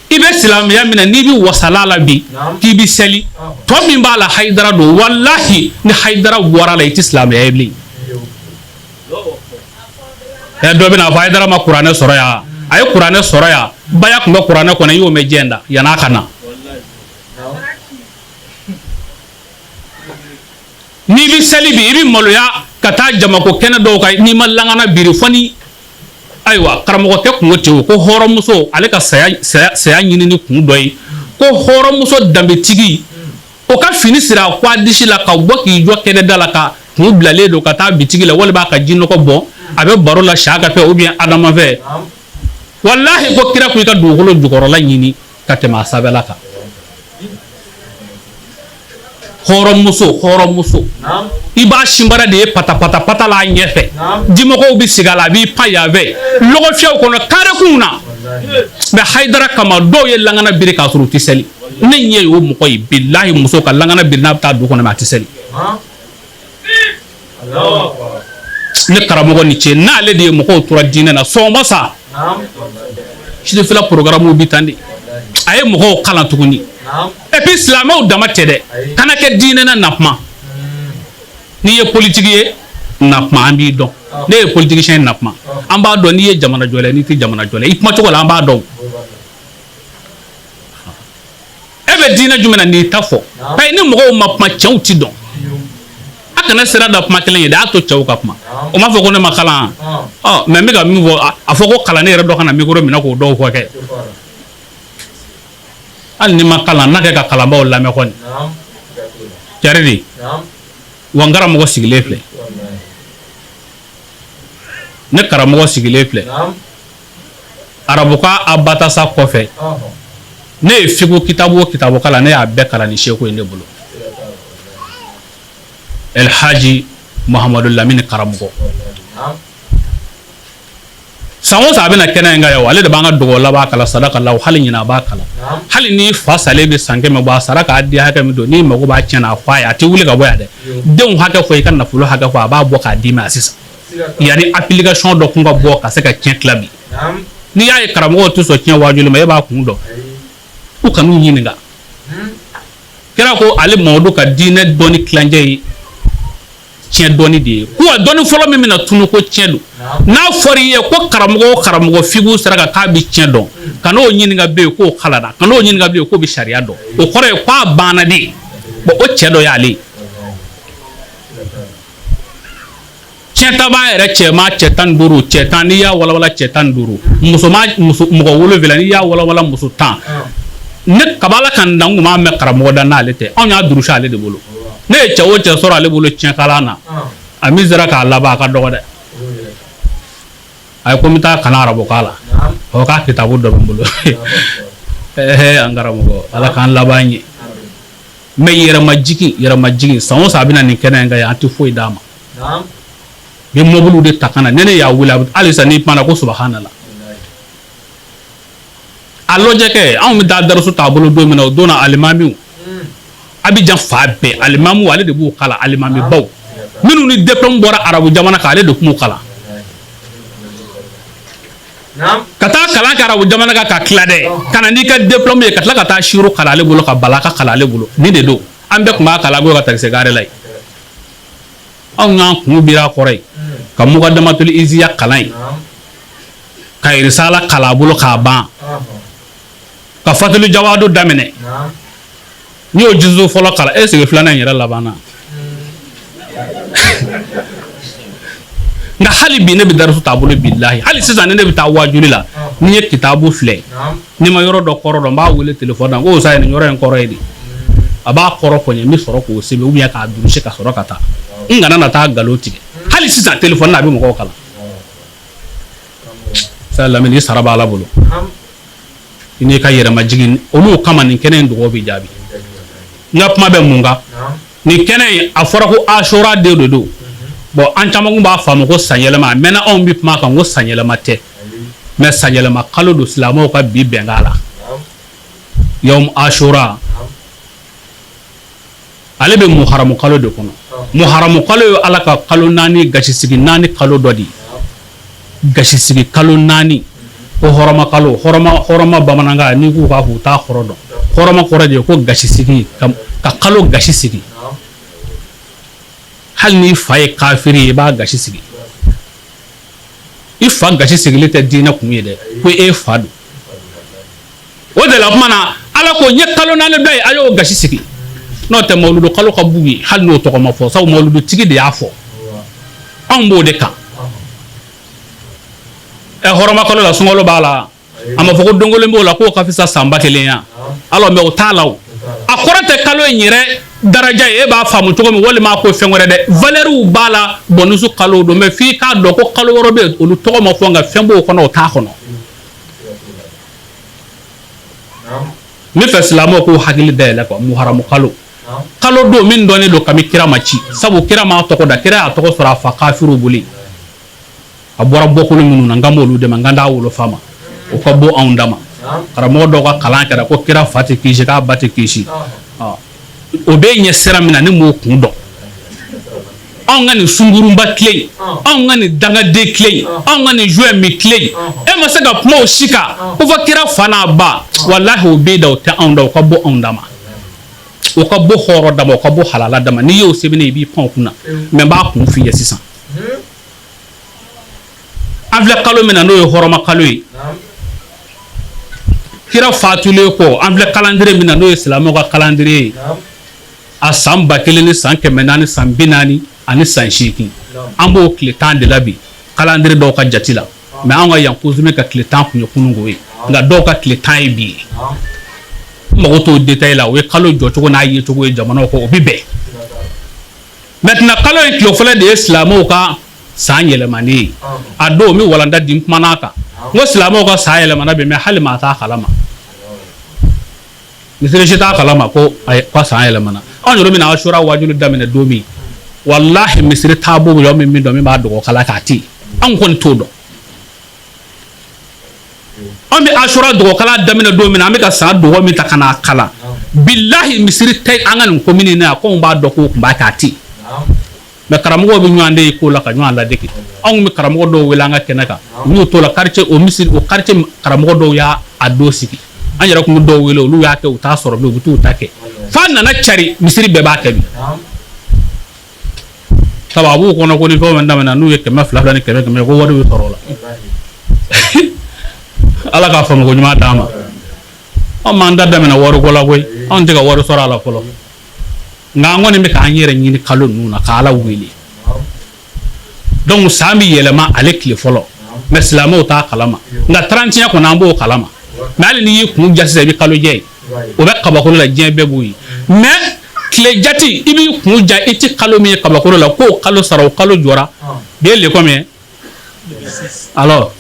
K: i bɛ silamɛya minɛ, n'i bɛ wasala la bi k'i bɛ seli, tɔ min b'a la Hayidara don. Walahi ni Hayidara bɔra la, i tɛ silamɛya ye bilen. Ɛ, dɔ bɛna fɔ Hayidara ma kuranɛ sɔrɔ yan, a ye kuranɛ sɔrɔ yan, baya tun bɛ kuranɛ kɔnɔ, i y'o mɛn diɲɛ da yann'a ka na. N'i bɛ seli bi, i bɛ maloya ka taa jamako kɛnɛ dɔw kan n'i ma langana biri fɔ ni. Ayiwa, karamɔgɔkɛ kun ko ten o, ko hɔrɔnmuso, ale ka saya saya saya ɲinini kun dɔ ye ko hɔrɔnmuso danbetigi, o ka fini siri a kɔ a disi la ka bɔ k'i jɔ kɛnɛda la, ka kun bilalen don ka taa bitigi la, walima a ka jinɔgɔ bɔn, a bɛ baro la Siyaka fɛ ou bien Adama fɛ. Walahi ko kira ko i ka dugukolo jukɔrɔla ɲini ka tɛmɛ a sanfɛla kan. Hɔrɔnmuso, hɔrɔnmuso, i b'a sinbara de ye patapata pata la a ɲɛfɛ, jimɔgɔw bɛ sigi a la, a b'i pan yan fɛ lɔgɔfiyɛw kɔnɔ karekunw na. Mais Hayidara kama, dɔw ye langana biri k'a sɔrɔ u tɛ seli. Ne ɲɛ y'o mɔgɔ ye, bilahi, muso ka langana biri n'a bɛ taa du kɔnɔ, mais a tɛ seli. Ne karamɔgɔ ni ce, n'ale de ye mɔgɔw tora diinɛ na sɔgɔma sa. Sirifila programme bi tan de, a ye mɔgɔw kalan tuguni. Et puis silamɛw dama tɛ dɛ, kana kɛ diinɛ na, na kuma. N'i ye politiki ye, na kuma, an b'i dɔn. Ne ye politicien ye, na kuma, an b'a dɔn. N'i ye jamana jɔla ye, n'i tɛ jamana jɔla ye, i kumacogo la an b'a dɔn. E bɛ diinɛ jumɛn na n'i ta fɔ? Ayi, ni mɔgɔw ma kuma, cɛw ti dɔn. A kana sira da kuma kelen ye dɛ, a to cɛw ka kuma. O m'a fɔ ko ne ma kalan ɔ, mais n bɛ ka min fɔ, a fɔ ko kalan ne yɛrɛ dɔ ka na micro minɛ k'o dɔw fɔ kɛ. Hali ni ma kalan, n'a kɛ ka kalanbaaw lamɛn kɔni cari de wa. N karamɔgɔ sigilen filɛ, ne karamɔgɔ sigilen filɛ. Arabukan abatasa kɔfɛ, ne ye figu kitabu o kitabu kalan, ne y'a bɛɛ kalan ni seku ye ne bolo, Elhaji Muhamadu Lamini karamɔgɔ. San o san a bɛna kɛnɛ in kan yan, ale de b'an ka dɔgɔ laban kalan sadaka la. Hali ɲinan a b'a kalan. Hali ni fa salen bɛ san 100 bɔ, a sara k'a di hakɛ min don, n'i mago b'a tiɲɛ na, a fɔ a ye, a tɛ wuli ka bɔ yan dɛ. Denw hakɛ fɔ, i ka nafolo hakɛ fɔ, a b'a bɔ k'a d'i ma sisan. Yanni application dɔ kun ka bɔ ka se ka tiɲɛ tila bi, n'i y'a ye karamɔgɔw tɛ sɔn tiɲɛ waajuli ma, e b'a kun dɔn. U kan'u ɲininka. Kira ko ale Mamadu ka diinɛ dɔnni tilancɛ ye tiɲɛ dɔnni de ye, ko wa dɔnni fɔlɔ min bɛna tunu, ko tiɲɛ don. N'a fɔra i ye ko karamɔgɔ o karamɔgɔ figu sera ka k'a bɛ tiɲɛ dɔn, kan'o ɲininka bilen k'o kalanna, kan'o ɲininka bilen k'o bɛ sariya dɔn, o kɔrɔ ye k'a banna de. Bon, o cɛ dɔ y'ale ye. Tiɲɛtaba yɛrɛ, cɛman cɛ 15, cɛ 10, n'i y'a walawala cɛ 15, musoman muso mɔgɔ 7, n'i y'a walawala muso 10. Ne kabala ka n dan kun m'a mɛn karamɔgɔ da n'ale tɛ. Anw y'a durusi ale de bolo. Ne ye cɛ o cɛ sɔrɔ ale bolo tiɲɛkalan na, a min sera k'a laban, a ka dɔgɔ dɛ. A ye ko n bɛ taa kalan arabukan la, o k'a kitabu dɔ bɛ n bolo. Ɛɛ, an karamɔgɔ, Ala k'an laban ɲɛ. Mais yɛrɛmajigin, yɛrɛmajigin, san o san a bɛ na nin kɛnɛ in kan yan, an tɛ foyi d'a ma. N bɛ mɔbiliw de ta ka na. Ne y'a wele halisa, n'i kumana ko subahanala. A lajɛ kɛ, anw bɛ taa darisu t'a bolo don min na, o don na alimamiw, Abijan fan bɛɛ alimamiw, ale de b'u kalan. Alimamibaw minnu ni diplôme bɔra arabu jamana kan, ale de tun b'u kalan. Ka taa kalan kɛ arabu jamana kan ka tila dɛ, ka na n'i ka diplôme ye, ka tila ka taa siru kalan ale bolo, ka balaka kalan ale bolo. Nin de don an bɛɛ tun b'a kalan ko ka takisi gare la yen. Anw y'an kun biri a kɔrɔ yen ka mukadamatuli iziya kalan yen, ka irisala kalan a bolo k'a ban. Ka Fatuli Jawadu daminɛ, n y'o juzu fɔlɔ kalan, e sigi filanan in yɛrɛ laban na. Nka hali bi ne bɛ darisu t'a bolo, bilahi. Hali sisan ni ne bɛ taa waajuli la, ni n ye kitabu filɛ, ni n ma yɔrɔ dɔ kɔrɔ dɔn, n b'a wele telefɔni na ko sa nin yɔrɔ in kɔrɔ ye di? A b'a kɔrɔ fɔ n ye, n bɛ sɔrɔ k'o sɛbɛn ou bien k'a durusi ka sɔrɔ ka taa, n kana na taa nkalon tigɛ. Hali sisan telefɔni na a bɛ mɔgɔw kalan. Sa Lamini, i sara b'Ala bolo, i n'i ka yɛrɛmajigin olu kama. Nin kɛnɛ in dugawu bɛ jaabi. N ka kuma bɛ mun kan? Nin kɛnɛ in, a fɔra ko Asura de don. Bon, an caman kun b'a faamu ko sanyɛlɛma. A mɛnna, anw bɛ kuma kan ko sanyɛlɛma tɛ, mais sanyɛlɛma kalo don silamɛw ka bi bɛnkan la. Yawm Asura, ale bɛ muharamu kalo de kɔnɔ. Muharamu kalo ye Ala ka kalo naani, gasisigi naani kalo dɔ de ye, gasisigi kalo naani ko hɔrɔma kalo. Hɔrɔma, hɔrɔma bamanankan, n'i k'u k'a fɔ, u t'a kɔrɔ dɔn. Hɔrɔma kɔrɔ de ye ko gasisigi, ka kalo gasi sigi. Hali n'i fa ye kafiri ye, i b'a gasi sigi. I fa gasi sigili tɛ diinɛ kun ye dɛ, ko e fa don. O de la kuma na, Ala ko n ye kalo naani bila ye, a y'o gasi sigi. N'o tɛ, mawuludu kalo ka b'u ye hali n'o tɔgɔ ma fɔ, sabu mawuludutigi de y'a fɔ, anw b'o de kan. Ɛ, hɔrɔma kalo la, sunkalo b'a la, a ma fɔ ko don kelen b'o la k'o ka fisa san 1000 ya. Alors, mais o t'a la. O a kɔrɔ tɛ kalo in yɛrɛ daraja ye, e b'a faamu cogo min, walima ko fɛn wɛrɛ dɛ, valeur b'a la. Bonus kalo don, mais f'i k'a dɔn ko kalo wɛrɛ bɛ yen, olu tɔgɔ ma fɔ, nka fɛn b'o kɔnɔ, o t'a kɔnɔ. N bɛ fɛ silamɛw k'u hakili dayɛlɛ quoi. Muharamu kalo, kalo don min dɔnnen don kami kira ma ci, sabu kira m'a tɔgɔ da, kira y'a tɔgɔ sɔrɔ a fa kafiriw bolo. A bɔra bɔkolo minnu na, n kan b'olu de ma, n kan t'a wolofa ma, o ka bɔ anw da ma. Karamɔgɔ dɔw ka kalan kɛra ko kira fa tɛ kisi, k'a ba tɛ kisi. O bɛ ɲɛ sira min na, ne m'o kun dɔn. Anw ka nin sungurunba tile in, anw ka nin dangaden tile in, anw ka nin joint min tile in, e ma se ka kuma o si kan ko fɔ kira fa n'a ba. Walahi, o bɛ da, o tɛ anw da, o ka bɔ anw da ma, o ka bɔ hɔrɔn da ma, o ka bɔ halala da ma. N'i y'o sɛbɛn, i b'i pan o kunna. Mais n b'a kun f'i ye sisan. An filɛ kalo min na, n'o ye hɔrɔma kalo ye, kira fatulen kɔ, an filɛ calendrier min na, n'o ye silamɛw ka calendrier ye, a san 1448, an b'o tile 10 de la bi, calendrier dɔw ka jate la. Mais anw ka yan coutume ka tile 10 kun ye kununko ye, nka dɔw ka tile 10 ye bi ye. N mago t'o détail la, o ye kalo jɔcogo n'a yecogo ye jamanaw kɔ, o bi bɛn. Maintenant, kalo in tile fɔlɔ de ye silamɛw ka san yɛlɛmani ye. A don, n bɛ walanda di, n kumana a kan, n ko silamɛw ka san yɛlɛmana bi, mais hali maa t'a kalama, misiri si t'a kalama ko ka san yɛlɛmana. Anw yɛrɛ bɛna Asura wajuli daminɛ don min, walahi, misiri taabolo bɛ yɔrɔ min dɔn, min b'a dɔgɔ kala k'a tɛ yen, anw kɔni t'o dɔn. An bɛ Asura dɔgɔkala daminɛ don min na, an bɛ ka san dɔgɔ min ta ka n'a kalan, bilahi, misiri tɛ an ka nin commune in na yan ko anw b'a dɔn k'o tun b'a kɛ, a tɛ yen. Mais karamɔgɔw bɛ ɲɔgɔn de ko la ka ɲɔgɔn ladege. Anw bɛ karamɔgɔ dɔw wele an ka kɛnɛ kan, u y'u t'o la. Quartier, o misiri, o quartier karamɔgɔ dɔw y'a a don sigi. An yɛrɛ tun bɛ dɔw wele, olu y'a kɛ, u t'a sɔrɔ bilen, u bɛ t'u ta kɛ f'a nana cari, misiri bɛɛ b'a kɛ bi. Sabu a b'u kɔnɔ ko ni fɛn o fɛn daminɛna, n'u ye 200 200 ni 100 100, ko wari bɛ sɔrɔ o la. Ala k'a faamu ko ɲuman d'an ma. Anw m'an ta daminɛ wariko la koyi, anw tɛ ka wari sɔrɔ a la fɔlɔ, nka an kɔni bɛ k'an yɛrɛ ɲini kalo ninnu na ka Ala wele. Donc san bɛ yɛlɛma ale tile fɔlɔ, mais silamɛw t'a kalama, nka 31 kɔni an b'o kalama. Mais hali n'i y'i kun ja sisan, i bɛ kalojɛ ye, o bɛ kabakolo la, diɲɛ bɛɛ b'o ye. Mais tile jate, i b'i kun ja, i tɛ kalo min ye kabakolo la, k'o kalo sara, o kalo jɔra bi ye le combien alors?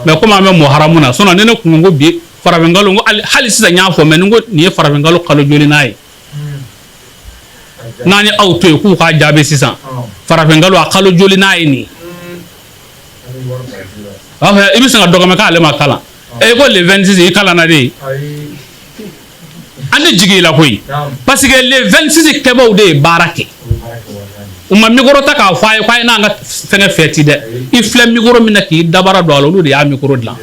K: Mais komi an bɛ muharamu na, sinon ni ne kun ko bi farafinkalo, ko hali sisan n y'a fɔ, mais ni n ko nin ye farafinkalo kalo jolina ye, n'an ye aw to yen k'u k'a jaabi sisan, farafinkalo a kalo jolina ye nin ye, i bɛ sin ka dɔgɔmɛ k'ale ma kalan. E ko le 26, i kalanna de, an tɛ jigin i la koyi, parce que le 26 kɛbaw de ye baara kɛ. U ma micro ta k'a fɔ a ye k'a ye n'an ka fɛngɛ fɛti dɛ. I filɛ micro min na k'i dabara don a la, olu de y'a micro dilan.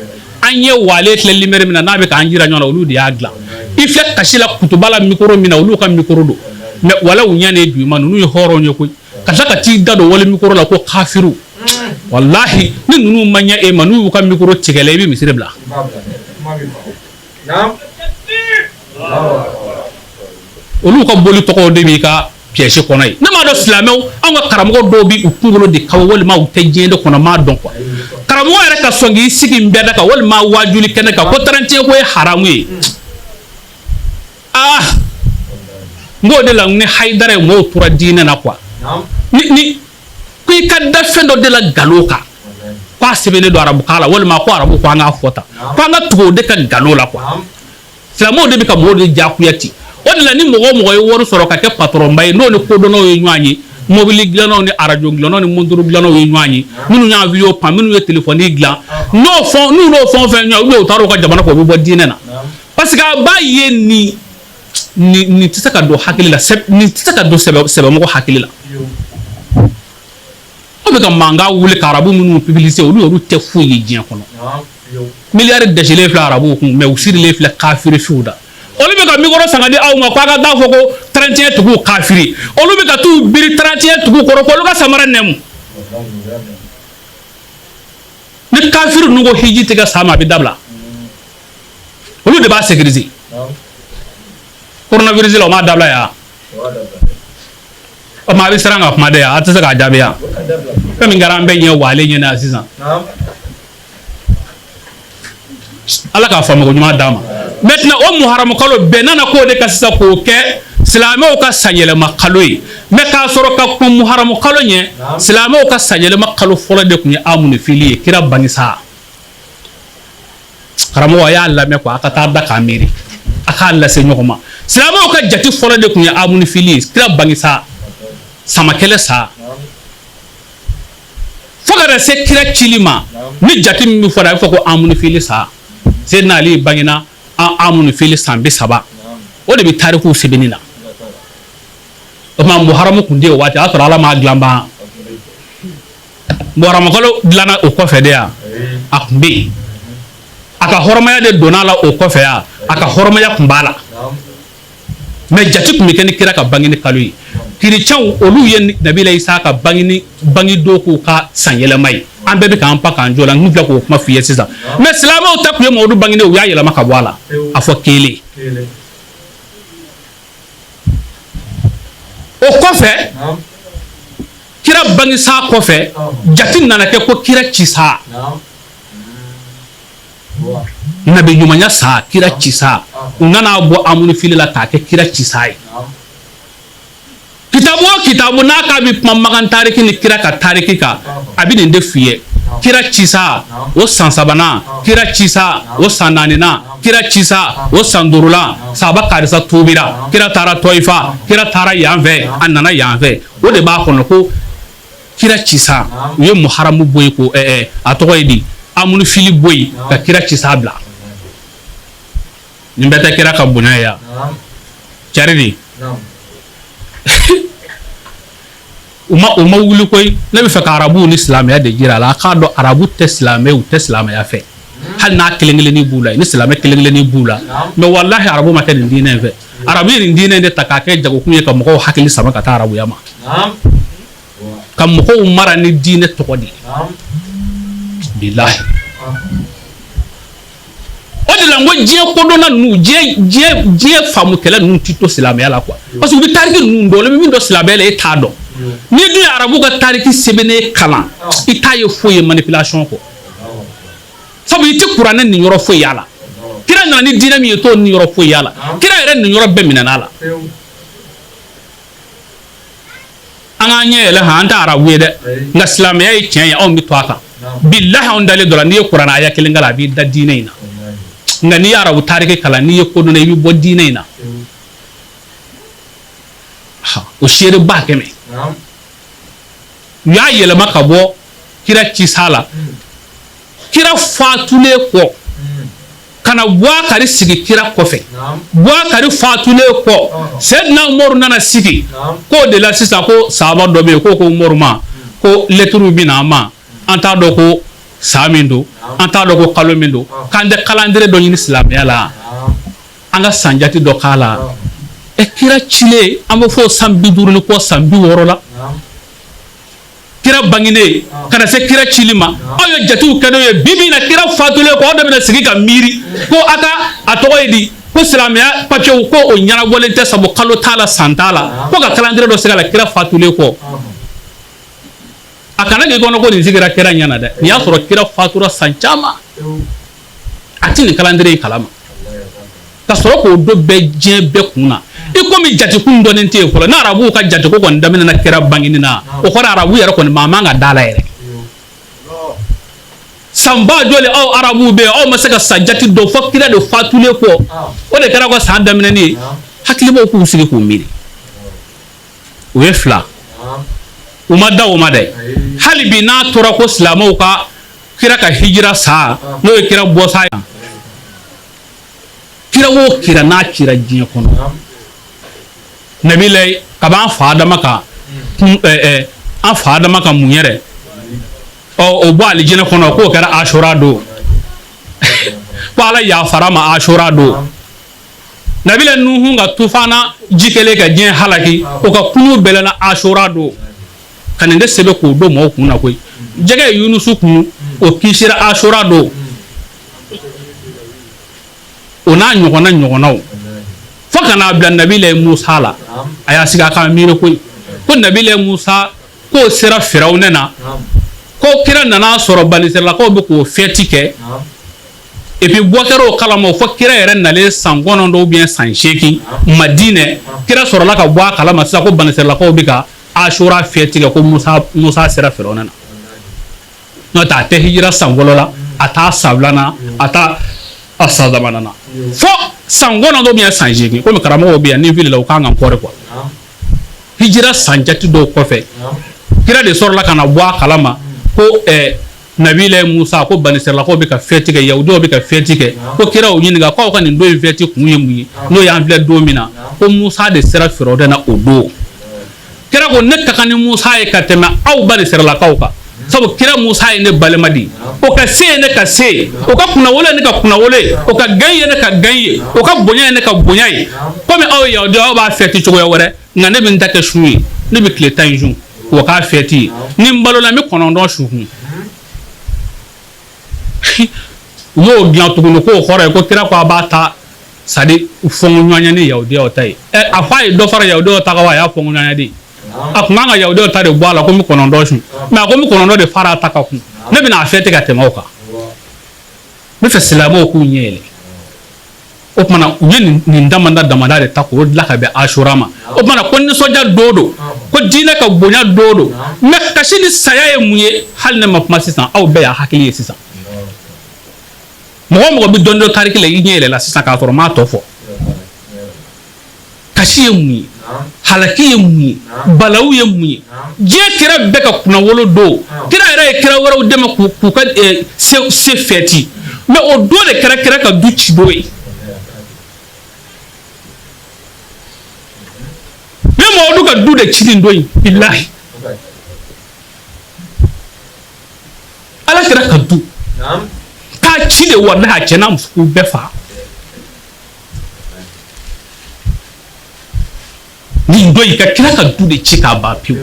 K: An ye wale filɛ lumière min na, n'a bɛ k'an jira ɲɔgɔn na, olu de y'a dilan. I filɛ kasi la kutuba la micro min na, olu ka micro don. Mais wala u ɲɛnen du ma, ninnu ye hɔrɔnw ye koyi, ka tila ka t'i da don wali micro la ko kafiru. Walahi, ni ninnu ma ɲɛ e ma, n'u y'u ka micro tigɛ la, i bɛ misiri bila. Olu ka boli tɔgɔw de b'i ka pièce kɔnɔ yen. Ne m'a dɔn, silamɛw, anw ka karamɔgɔ dɔw bɛ u kunkolo de kawa walima u tɛ diɲɛ de kɔnɔ, m'a dɔn quoi. Karamɔgɔ yɛrɛ ka sɔn k'i sigi n bɛɛ da kan walima waajuli kɛnɛ kan ko 31 ko ye haramu ye. Aa, n k'o de la ni Hayidara ye mɔgɔw tora diinɛ na quoi. Ni ko i ka da fɛn dɔ de la nkalon kan, k'a sɛbɛnnen don arabukan la walima ko arabu ko an k'a fɔ tan, ko an ka tugu o de ka nkalon la quoi. Silamɛw de bɛ ka mɔgɔw de diyagoya ten. O de la ni mɔgɔ o mɔgɔ ye wari sɔrɔ ka kɛ patɔrɔnba ye, n'o ni kodɔnnaw ye ɲɔgɔn ye, mobili dilannaw ni arajo dilannaw ni montoro dilannaw ye ɲɔgɔn ye, minnu ye avion pan, minnu ye telefɔni dilan, n'o fɛn n'u n'o fɛn o fɛn ɲɔgɔn, ou bien u taara u ka jamana kɔ, u bɛ bɔ diinɛ na, parce que a b'a ye nin nin nin tɛ se ka don hakili la, nin tɛ se ka don sɛbɛ sɛbɛmɔgɔ hakili la. Aw bɛ ka mankan wuli ka arabu minnu publicité, olu olu tɛ foyi ye diɲɛ kɔnɔ. Miliyari dɛsɛlen filɛ arabuw kun, mais u sirilen filɛ kafirifiw da. Olu bɛ ka micro san ka di aw ma ko a ka taa fɔ ko 31 tigiw kafiri. Olu bɛ ka t'u biri 31 tigiw kɔrɔ k'olu ka samara nɛmu. Ni kafiri ninnu ko hiji tɛ kɛ san ma, a bɛ dabila. Olu de b'a sécuriser. Coronavirus la, o m'a dabila yan. O ma, a bɛ siran ka kuma de yan, a tɛ se k'a jaabi yan. Fɛn min kɛra an bɛɛ ɲɛ walen ɲɛna sisan. Ala k'a faamu ɲuman d'a ma. Maintenant, o muharamu kalo bɛɛ nana k'o de ka sisan k'o kɛ silamɛw ka sanyɛlɛma kalo ye. Mais k'a sɔrɔ ka kɔn muharamu kalo ɲɛ, silamɛw ka sanyɛlɛma kalo fɔlɔ de tun ye amuni fili ye, kira bangisa. Karamɔgɔ, a y'a lamɛn quoi, a ka taa da k'a miiri, a k'a lase ɲɔgɔn ma. Silamɛw ka jate fɔlɔ de tun ye amuni fili ye, kira bangisa, samakɛlɛ sa, fo ka na se kira cili ma. Ni jate min bɛ fɔ, a bɛ fɔ ko amuni fili sa. Seyidina Ali bangena amuni fili san 30, o de bɛ tarikuw sɛbɛnni na. O tuma muharamu kun tɛ yen o waati, o y'a sɔrɔ Ala m'a dilan ban. Muharamu kalo dilanna o kɔfɛ de yan. A tun bɛ yen, a ka hɔrɔmaya de donna a la o kɔfɛ yan. A ka hɔrɔmaya tun b'a la, mais jate tun bɛ kɛ ni kira ka bangeni kalo ye. Kerecɛnw, olu ye nabila Isa ka bangeni bangedon k'u ka sanyɛlɛma ye. An bɛɛ bɛ k'an pan k'an jɔ la, n filɛ k'o kuma f'i ye sisan. Mais silamɛw ta tun ye Mamadu bangeni, u y'a yɛlɛma ka bɔ a la, a fɔ kelen. O kɔfɛ, kira bangisa kɔfɛ, jate nana kɛ ko kira cisa, nabi ɲumanya sa, kira cisa. U nana bɔ amuni fili la k'a kɛ kira cisa ye. Kitabu o kitabu n'a k'a bɛ kuma Makan tariki ni kira ka tariki kan, a bɛ nin de f'i ye: kira cisa o san sabanan, kira cisa o san naaninan, kira cisa o san duurulan, saba karisa tuubira, kira taara Tɔyifa, kira taara yan fɛ, a nana yan fɛ. O de b'a kɔnɔ ko kira cisa. U ye muharamu bɔ yen ko a tɔgɔ ye di, amuni fili bɔ yen ka kira cisa bila. Nin bɛɛ tɛ kira ka bonya ye yan cari de. U ma wuli koyi. Ne bɛ fɛ ka arabuw ni silamɛya de jira a la, a k'a dɔn arabu tɛ silamɛ, u tɛ silamɛya fɛ, hali n'a kelen kelennin b'u la, ni silamɛ kelen kelennin b'u la. Mais walahi, arabu ma kɛ nin diinɛ in fɛ. Arabu ye nin diinɛ in de ta k'a kɛ jagokun ye, ka mɔgɔw hakili sama ka taa arabuya ma, ka mɔgɔw mara ni diinɛ tɔgɔ de ye. Bilahi, o de la n ko diɲɛ kodɔnna ninnu, diɲɛ faamukɛla ninnu ti to silamɛya la quoi, parce que u bɛ tariki ninnu dɔn. Olu bɛ min dɔn silamɛya la, e t'a dɔn. N'i dun ye arabu ka tariki sɛbɛnnen kalan, i t'a ye foyi ye manipulation kɔ, sabu i tɛ kuranɛ nin yɔrɔ foyi y'a la. Kira nana ni diinɛ min ye, t'o nin yɔrɔ foyi y'a la. Kira yɛrɛ nin yɔrɔ bɛɛ minɛn'a la. An k'an ɲɛ yɛlɛ han, an tɛ arabu ye dɛ, nka silamɛya ye tiɲɛ ye, anw bɛ to a kan. Bilahi, anw dalen dɔ la, n'i ye kuranɛ aya kelen kalan, a b'i da diinɛ in na. Nka n'i ye arabu tariki kalan, n'i ye kodɔnna, i bɛ bɔ diinɛ in na. O seere ba kɛmɛ, u y'a yɛlɛma ka bɔ kira cisa la. Kira fatulen kɔ, ka na Bubakari sigi kira kɔfɛ. Bubakari fatulen kɔ, Seyidina Umaru nana sigi. K'o de la sisan, ko sahaba dɔ bɛ yen, ko Umaru ma ko lɛtiriw bɛ na an ma, an t'a dɔn ko san min don, an t'a dɔn ko kalo min don, k'an tɛ calendrier dɔ ɲini silamɛya la, an ka san jate dɔ k'a la. Ɛ, kira cilen, an bɛ fɔ san 50 ni kɔ, san 60 la. Kira bangenen ka na se kira cili ma, aw ye jatew kɛ n'o ye. Bi bi in na, kira fatulen kɔ, aw de bɛna sigi ka miiri ko a ka a tɔgɔ ye di, ko silamɛya papiyew ko o ɲɛnabɔlen tɛ, sabu kalo t'a la, san t'a la, ko ka calendrier dɔ sigi a la kira fatulen kɔ. A kana k'i kɔnɔ ko nin sigira kira ɲɛna dɛ. Nin y'a sɔrɔ kira fatura san caman, a tɛ nin calendrier in kalama, ka sɔrɔ k'o don bɛɛ diɲɛ bɛɛ kun na, i komi jatekun dɔnnen tɛ yen fɔlɔ. Ni arabuw ka jateko kɔni daminɛna kira bangeni na, o kɔrɔ arabu yɛrɛ kɔni maa man ka da la yɛrɛ. San ba joli aw arabuw bɛ yen, aw ma se ka san jate dɔn fo kira de fatulen kɔ, o de kɛra ka san daminɛni ye. Hakilibaw k'u sigi k'u miiri. O ye fila, u ma da o ma dɛ. Hali bi n'a tora ko silamɛw ka kira ka hijira san, n'o ye kira bɔ san ye, kira o kira n'a cira diɲɛ kɔnɔ, nabilayi kab'an fa Adama ka kun an fa Adama ka mun yɛrɛ ɔ o bɔ alijinɛ kɔnɔ, k'o kɛra asura don, ko Ala yafara ma asura don. Nabila Nuhu ka tufana ji kɛlen ka diɲɛ halaki, o ka kunu bɛlɛna asura don. Ka nin de sɛbɛn k'o don mɔgɔw kun na koyi. Jɛgɛ ye Yunusu kun, o kisira asura don, o n'a ɲɔgɔnna ɲɔgɔnnaw, fo ka n'a bila nabila Musa la. A y'a sigi a ka miiri koyi, ko nabila Musa k'o sera Firawunɛ na, ko kira nana sɔrɔ banisiralakaw bɛ k'o fɛti kɛ. Et puis bɔ kɛra o kalama fo kira yɛrɛ nalen san 9 ou bien san 8 Madinɛ, kira sɔrɔla ka bɔ a kalama sisan ko banisiralakaw bɛ ka asura fɛti kɛ, ko Musa sera Firawunɛ na. N'o tɛ, a tɛ hijira san fɔlɔ la, a t'a san filanan, a t'a a san sabanan na, fo san 9 ou bien san 8. Komi karamɔgɔw bɛ yan, ni n filila, u kan ka n kɔrɔ quoi. Hijira san jate dɔw kɔfɛ, kira de sɔrɔla ka na bɔ a kalama ko nabila Musa, ko banisiralakaw bɛ ka fɛti kɛ, yahudiw bɛ ka fɛti kɛ, ko kira y'u ɲininka k'aw ka nin don in fɛti kun ye mun ye, n'o y'an filɛ don min na, ko Musa de sera Firawuna na o don. Kira ko ne ka kan ni Musa ye ka tɛmɛ aw banisiralakaw kan, sabu kira Musa ye ne balima de ye, o ka se ye ne ka se ye, o ka kunnawolo ye ne ka kunnawolo ye, o ka gan ye ne ka gan ye, o ka bonya ye ne ka bonya ye. Komi aw ye yahudiw, aw b'a fɛti cogoya wɛrɛ, nka ne bɛ n ta kɛ sun ye, ne bɛ tile 10 in sun k'o k'a fɛti ye. Ni n balola, n bɛ 9 su kun. U y'o dilan tuguni k'o kɔrɔ ye ko kira ko a b'a ta c'est-à-dire fɔnkɔɲɔgɔnya ni yahudiyaw ta ye. Ɛ, a fɔ a ye dɔ fara yahudiyaw ta kan wa, a y'a fɔnkɔɲɔgɔnya de. A tun kan ka yahudiyaw ta de bɔ a la ko n bɛ 9 sun, mais a ko n bɛ 9 de fara a ta kan kun, ne bɛna a fɛti ka tɛmɛ o kan. N bɛ fɛ silamɛw k'u ɲɛ yɛlɛ. O tuma na, u ye nin damada damada de ta k'o dilan ka bɛn asura ma. O tuma na, ko nisɔndiya don don, ko diinɛ ka bonya don don, mais kasi ni saya ye mun ye? Hali ne ma kuma sisan, aw bɛɛ y'a hakili ye sisan. Mɔgɔ o mɔgɔ bɛ dɔɔnin dɔn tariki la, i ɲɛ yɛlɛla sisan k'a sɔrɔ n m'a tɔ fɔ. Kasi ye mun ye? Halaki ye mun ye? Balawu ye mun ye? Diɲɛ kira bɛɛ ka kunnawolo don, kira yɛrɛ ye kira wɛrɛw dɛmɛ k'u ka se fɛti, mais o don de kɛra kira ka du ci don ye. Ne Mamadu ka du de ci nin don in, bilahi, ala kira ka du k'a ci de, walahi, a cɛ n'a muso k'u bɛɛ faga nin don in, ka kira ka du de ci k'a ban pewu.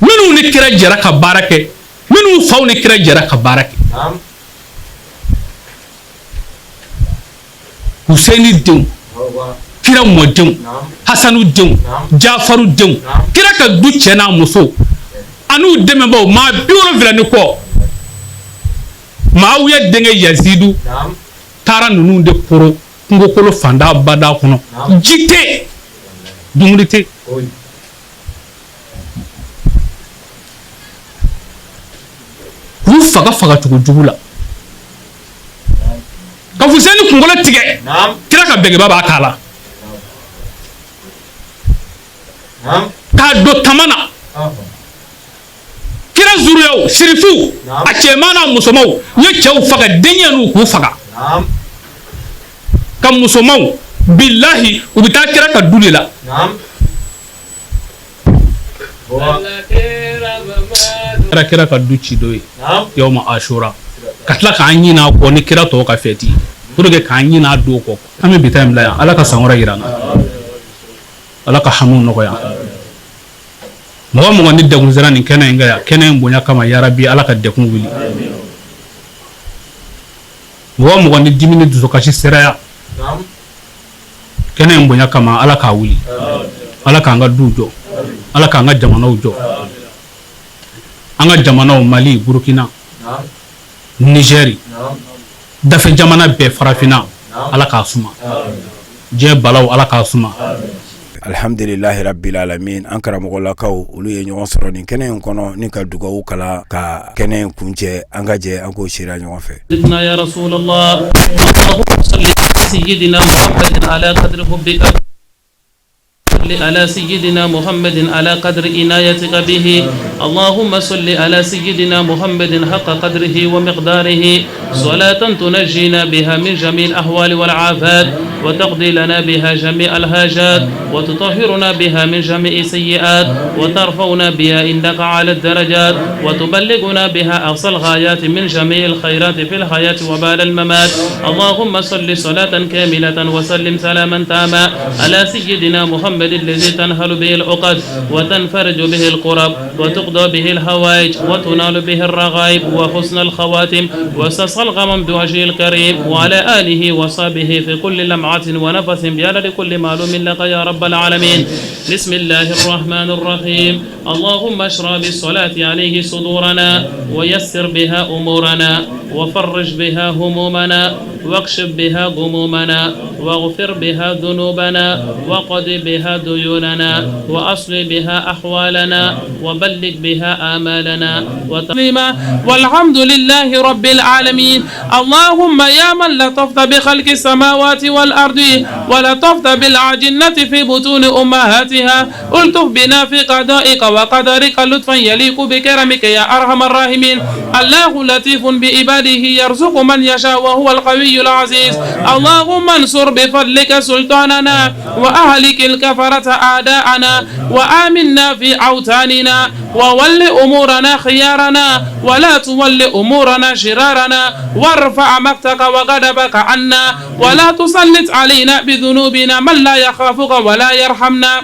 K: Minnu ni kira jɛra ka baara kɛ, minnu faw ni kira jɛra ka baara kɛ, Huseni denw, kira mɔdenw, Hasanu denw, Jafaru denw, kira ka du cɛ n'a muso an'u dɛmɛbaaw, maa 70 ni kɔ. Maawiya denkɛ Yazidu taara ninnu de koro kungokolo fanda bada kɔnɔ, ji tɛ, dumuni tɛ. K'u faga fagacogo jugu la, ka Fuseni kunkolo tigɛ, kira ka bɛgɛba b'a k'a la k'a don tama na. Kira zuruyaw, sirifuw, a cɛman n'a musomanw, u ye cɛw faga, denyɛninw k'u faga, ka musomanw, bilahi, u bɛ taa kira ka du de la. Kira kira ka du ci don ye yawma ashura, ka tila k'an ɲinɛ a kɔ ni kira tɔw ka fɛti ye, pour que k'an ɲinɛ a don kɔ. An bɛ bi ta in bila yan. Ala ka san wɛrɛ yira an na, Ala ka hamiw nɔgɔya. Mɔgɔ mɔgɔ ni degun sera nin kɛnɛ in kan yan, kɛnɛ in bonya kama, yarabi Ala ka degun wuli. Mɔgɔ mɔgɔ ni dimi ni dusukasi sera yan, kɛnɛ in bonya kama, Ala k'a wuli. Ala k'an ka duw jɔ, Ala k'an ka jamanaw jɔ, an ka jamanaw Mali, Burukina, Nizɛri, dafɛ jamana bɛɛ, farafinna, Ala k'a suma. Diɲɛ balaw, Ala k'a suma.
C: Alhamdulilahi rabbil alamin. An karamɔgɔlakaw, olu ye ɲɔgɔn sɔrɔ nin kɛnɛ in kɔnɔ ni ka dugawu kala ka kɛnɛ in kuncɛ. An ka jɛ an k'o seereya ɲɔgɔn fɛ.
J: يا رسول الله، اللهم صل على سيدنا محمد على قدر حبك، صل على سيدنا محمد على قدر عنايتك به. اللهم صل على سيدنا محمد حق قدره ومقداره، صلاة تنجينا بها من جميع الأهوال والآفات، وتقضي لنا بها جميع الحاجات، وتطهرنا بها من جميع السيئات، وترفعنا بها عندك أعلى الدرجات، وتبلغنا بها أقصى الغايات من جميع الخيرات في الحياة وبعد الممات. اللهم صل صلاة كاملة وسلم سلاما تاما على سيدنا محمد الذي تنحل به العقد، وتنفرج به الكرب، وتقضى به الحوائج، وتنال به الرغائب وحسن الخواتم، ويستسقى الغمام بوجهه الكريم، وعلى آله وصحبه في كل لمحة ونفس بعدد كل معلوم لك يا رب العالمين. بسم الله الرحمن الرحيم. اللهم اشرح بالصلاة عليه صدورنا، ويسر بها أمورنا، وفرج بها همومنا، واكشف بها غمومنا، واغفر بها ذنوبنا، وقض بها ديوننا، وأصلح بها أحوالنا، وبلغ بها آمالنا.
B: والحمد لله رب العالمين. اللهم يا من لطفت بخلق السماوات والأرض، ولطفت بالأجنة في بطون أمهاتها، الطف بنا في قضائك وقدرك لطفا يليق بكرمك يا أرحم الراحمين. الله لطيف بعباده يرزق من يشاء وهو القوي العزيز. اللهم انصر بفضلك سلطاننا، وأهلك الكفرة أعداءنا، وآمنا في أوطاننا، وول أمورنا خيارنا، ولا تول أمورنا شرارنا، وارفع مقتك وغضبك عنا، ولا تسلط علينا بذنوبنا من لا يخافك ولا يرحمنا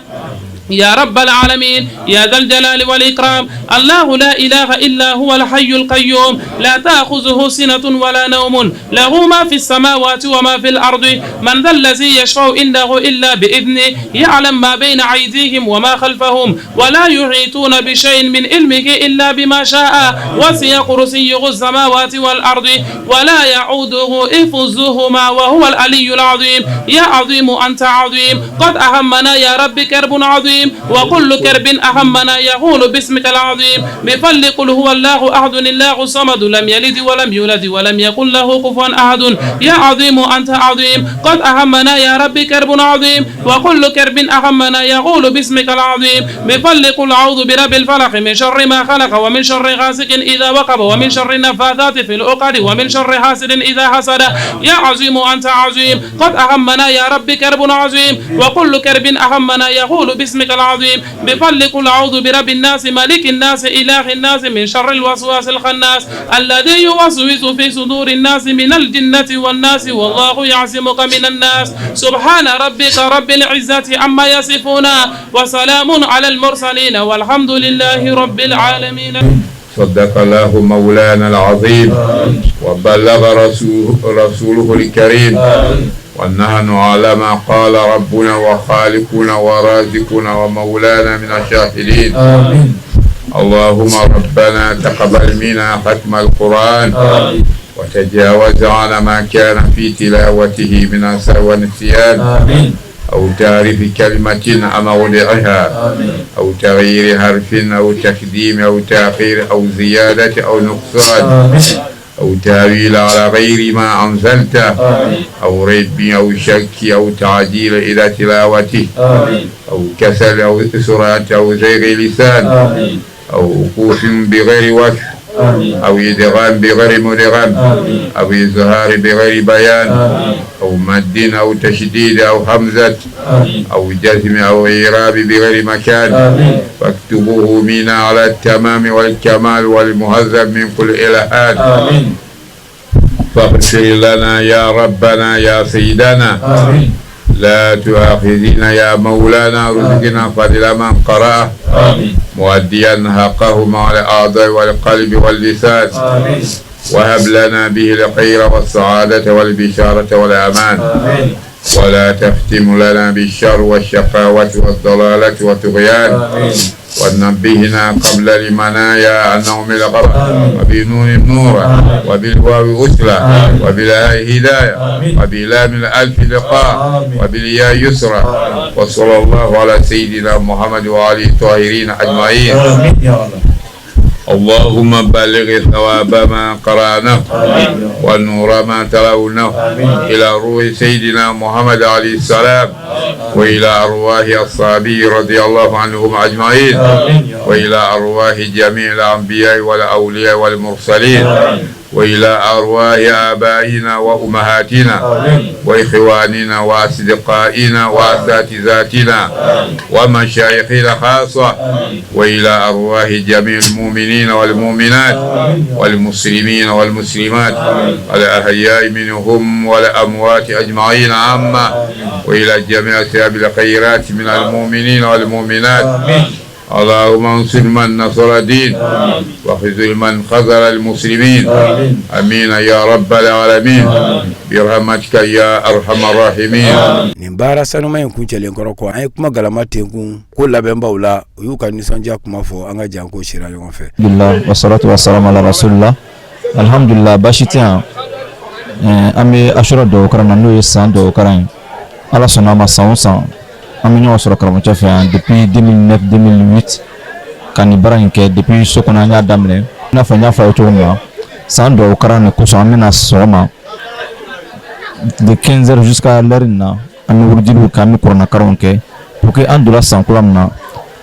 B: يا رب العالمين، يا ذا الجلال والإكرام. الله لا إله إلا هو الحي القيوم، لا تأخذه سنة ولا نوم، له ما في السماوات وما في الأرض، من ذا الذي يشفع عنده إلا بإذنه، يعلم ما بين أيديهم وما خلفهم، ولا يحيطون بشيء من علمه إلا بما شاء، وسع كرسيه السماوات والأرض، ولا يؤوده حفظهما وهو العلي العظيم. يا عظيم أنت عظيم، قد أهمنا يا رب كرب عظيم، وكل كرب أهمنا يهون باسمك العظيم. بفضل قل هو الله أحد الله الصمد، لم يلد ولم يولد ولم يكن له كفوا أحد. يا عظيم أنت عظيم، قد أهمنا يا رب كرب عظيم، وكل كرب أهمنا يهون باسمك العظيم. بفضل قل أعوذ برب الفلق من شر ما خلق، ومن شر غاسق إذا وقب، ومن شر النفاثات في العقد، ومن شر حاسد إذا حسد. يا عظيم أنت عظيم، قد أهمنا يا رب كرب عظيم، وكل كرب أهمنا يهون باسمك العظيم. بفضل قل أعوذ برب الناس ملك الناس إله الناس من شر الوسواس الخناس الذي يوسوس في صدور الناس من الجنة والناس، والله يعصمك من الناس. سبحان ربك رب العزة عما يصفون، وسلام على المرسلين، والحمد لله رب العالمين.
L: صدق الله مولانا العظيم وبلغ رسوله الكريم، ونحن على ما قال ربنا وخالقنا ورازقنا ومولانا من الشاهدين. آمين. اللهم ربنا تقبل منا ختم القرآن. آمين. وتجاوز عن ما كان في تلاوته من السهو والنسيان. آمين. أو تعريف كلمة عن موضعها. أو تغيير حرف أو تقديم أو تأخير أو زيادة أو نقصان. آمين. أو تأويل على غير ما أنزلته. آمين. أو ريب أو شك أو تعجيل إلى تلاوته. آمين. أو كسل أو سرعة أو زيغ لسان. آمين. أو وقوف بغير وجه. آمين. أو إدغام بغير مدغم. آمين. أو إظهار بغير بيان. آمين. أو مد أو تشديد أو همزة. آمين. أو جزم أو إعراب بغير مكان. آمين. فاكتبوه منا على التمام والكمال والمهذب من كل إلحاد. آمين. فاغفر لنا يا ربنا يا سيدنا. آمين. لا تؤاخذنا يا مولانا، رزقنا فضل من قرأه. آمين. مؤديا حقه مع الأعضاء والقلب واللسان.
M: آمين.
L: وهب لنا به الخير والسعادة والبشارة والأمان.
M: آمين.
L: ولا تختم لنا بالشر والشقاوة والضلالة والطغيان.
M: آمين.
L: ونبهنا قبل المنايا النوم الغرب، وبنون النور، وبالواو أسرة، وبالهاء هداية، وبلام الألف لقاء، وبالياء يسرى. وصلى الله على سيدنا محمد وعلى الطاهرين أجمعين.
M: آمين يا الله.
L: اللهم بلغ ثواب ما قرأناه والنور ما تلوناه إلى روح سيدنا محمد عليه السلام، وإلى أرواح أصحابه رضي الله عنهم أجمعين، وإلى أرواح جميع الأنبياء والأولياء والمرسلين، وإلى أرواح آبائنا وأمهاتنا وإخواننا وأصدقائنا وأساتذتنا ومشايخنا خاصة، وإلى أرواح جميع المؤمنين والمؤمنات والمسلمين والمسلمات الأحياء منهم والأموات أجمعين عامة، وإلى جميع أصحاب الخيرات من المؤمنين والمؤمنات. اللهم انصر من نصر الدين وخذل من خذل المسلمين. آمين يا رب العالمين برحمتك يا أرحم الراحمين.
C: Nin baara sanuma in kuncɛlen kɔrɔ kɔ, an ye kuma galama tenkun ko labɛnbaw la, u y'u ka nisɔndiya kuma fɔ. An ka jan ko sira ɲɔgɔn fɛ.
N: Alhamdulillah, wassalatu wassalamu ala rasulillah. Alhamdulillah, baasi tɛ yan. An bɛ Asura dugawu karan na, n'o ye san dugawu karan ye. Ala sɔnna a ma, san o san an bɛ ɲɔgɔn sɔrɔ karamɔgɔcɛ fɛ yan depuis 2009, 2008 ka nin baara in kɛ. Depuis so kɔnɔ an y'a daminɛ. I n'a fɔ n y'a fɔ aw ye cogo min na, san dugawu karan nin kosɔn, an bɛna sɔgɔma de 15 heures jusqu'à l'heure in na, an bɛ wurudiliw kɛ, an bɛ kuranna karanw kɛ pour que an donna san kura min na,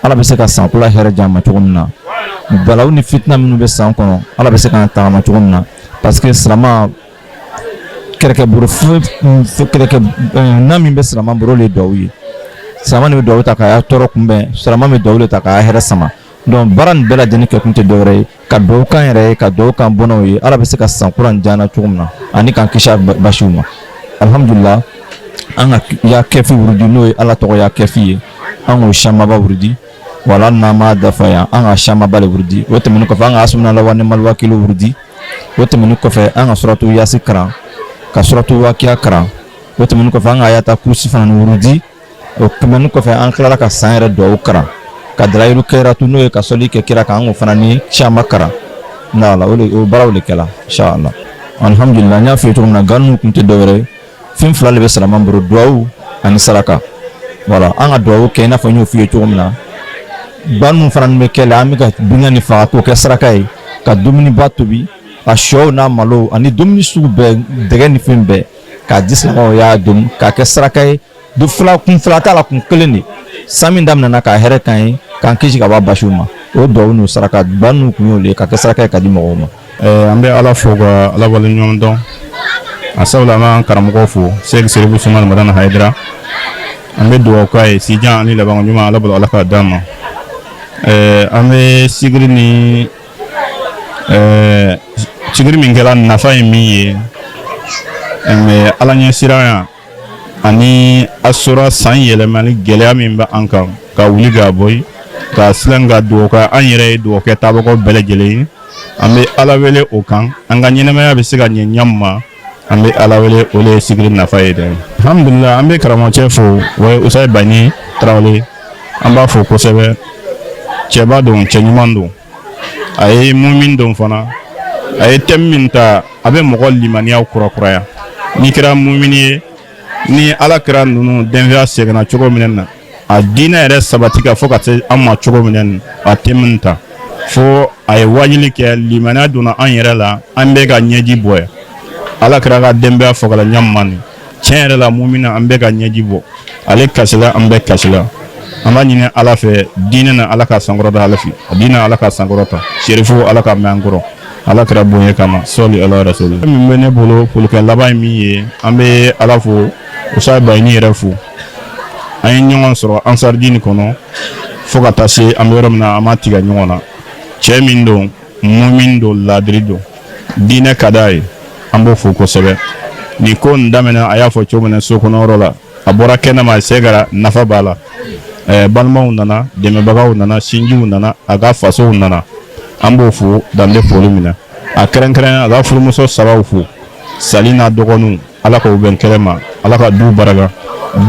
N: Ala bɛ se ka san kura hɛrɛ d'an ma cogo min na, balawu ni fitina minnu bɛ san kɔnɔ, Ala bɛ se k'an tagama cogo min na, parce que silama kɛlɛkɛ bolo, kɛlɛkɛ na min bɛ silama bolo, o de ye duwawu ye. Silama de bɛ duwawu ta k'a tɔɔrɔ kunbɛn, silama bɛ duwawu de ta k'a hɛrɛ sama. Donc baara nin bɛɛ lajɛlen kɛ kun tɛ dɔwɛrɛ ye ka duwawu k'an yɛrɛ ye, ka duwawu k'an bɔnnaw ye, Ala bɛ se ka san kura in diya an na cogo min na, ani k'an kisi a basiw ma. Alhamdulillah, an ka ya kɛfi wurudi, n'o ye Ala tɔgɔ ya kɛfi ye, an k'o samaba wurudi wala n'an m'a dafa yan, an ka samaba le wurudi. O tɛmɛnen kɔfɛ, an ka asumina wa ni maliwa kilo wurudi. O tɛmɛnen kɔfɛ, an ka suratu yasi karan, ka suratu wakiya karan. O tɛmɛnen kɔfɛ, an ka ayata kurusi fana ni wurudi. O tɛmɛnen kɔfɛ, an tilala ka san yɛrɛ duwawu karan, ka dalayilu kɛratu, n'o ye ka sɔli kɛ kira kan, an k'o fana ni caman karan n'ala. O de o baaraw de kɛla, inshallah. Alhamdulillah, n y'a f'i ye cogo min na, gan ninnu kun tɛ dɔwɛrɛ ye, fɛn fila de bɛ silama bolo: duwawu ani saraka. Wala an ka duwawu kɛ, i n'a fɔ n y'o f'i ye cogo min na, ba ninnu fana bɛ kɛ la, an bɛ ka binga ni faga k'o kɛ saraka ye, ka dumuniba tobi, a sɔw n'a malo ani dumuni sugu bɛɛ, dɛgɛ ni fɛn bɛɛ, k'a di silamɛw y'a dun k'a kɛ saraka ye. Du fila kun fila t'a la, kun kelen de: san min daminɛna, k'a hɛrɛ kan ye, k'an kisi ka bɔ basiw ma. O duwawu n'o saraka ba ninnu kun y'o de ye, ka kɛ saraka ye ka di mɔgɔw ma.
O: An bɛ Ala fo ka Ala waleɲuman dɔn a sabula, an b'an karamɔgɔ fo, Sɛki Serifu Sumani Madani Hayidara. An bɛ dugawu k'a ye, sijan ani labanko ɲuman, Ala bolo, Ala k'a d'an ma. An bɛ sigiri ni sigiri min kɛra, nafa ye min ye, Ala ɲɛsiranya ani asura san yɛlɛmali gɛlɛya min bɛ an kan, ka wuli k'a bɔ yen, ka siran, ka dugawu kɛ an yɛrɛ ye, dugawu kɛ taabagaw bɛɛ lajɛlen ye. An bɛ Ala wele o kan, an ka ɲɛnamaya bɛ se ka ɲɛ ɲa ma. An bɛ Ala wele, o de ye sigiri nafa ye dɛ. Alhamdulillah, an bɛ karamɔgɔcɛ fo, o ye Usayi Bani Tarawele. An b'a fo kosɛbɛ. Cɛba don, cɛ ɲuman don, a ye mumin don fana. A ye thème min ta, a bɛ mɔgɔ limaniya kurakuraya. N'i kɛra mumini ye, ni Ala kɛra ninnu denfɛya seginna cogo min na, a diinɛ yɛrɛ sabati ka fɔ ka se an ma cogo min na, a thème min ta fo a ye wajuli kɛ, limaniya donna an yɛrɛ la, an bɛ ka ɲɛji bɔ yan. Ala kɛra ka denbaya fagala ɲama nin tiɲɛ yɛrɛ la, mumina, an bɛ ka ɲɛji bɔ, ale kasila, an bɛɛ kasila. An b'a ɲini Ala fɛ, diinɛ na, Ala ka sankɔrɔta, ala fɛ diinɛ, Ala ka sankɔrɔta, serifu, Ala ka mɛn an kɔrɔ, Ala kɛra bonya kama, sɔli ala rasuli. Min bɛ ne bolo folikɛ laban ye min ye, an bɛ Ala fo, Usayi Bayini yɛrɛ fo. An ye ɲɔgɔn sɔrɔ Ansaridini kɔnɔ fo ka taa se an bɛ yɔrɔ min na, an ma tigɛ ɲɔgɔn na. Cɛ min don, mumin don, ladiri don, diinɛ ka d'a ye, an b'o fo kosɛbɛ. Nin ko nin daminɛ, a y'a fɔ cogo min na, so kɔnɔyɔrɔ la, a bɔra kɛnɛma, a se kɛra, nafa b'a la. Balimaw nana, dɛmɛbagaw nana, sinjiw nana, a ka fasow nana. An b'o fo dan tɛ foli min na. A kɛrɛnkɛrɛn a ka furumuso sabaw fo, Sali n'a dɔgɔninw, Ala k'o bɛn kɛlɛ ma, Ala ka du barika.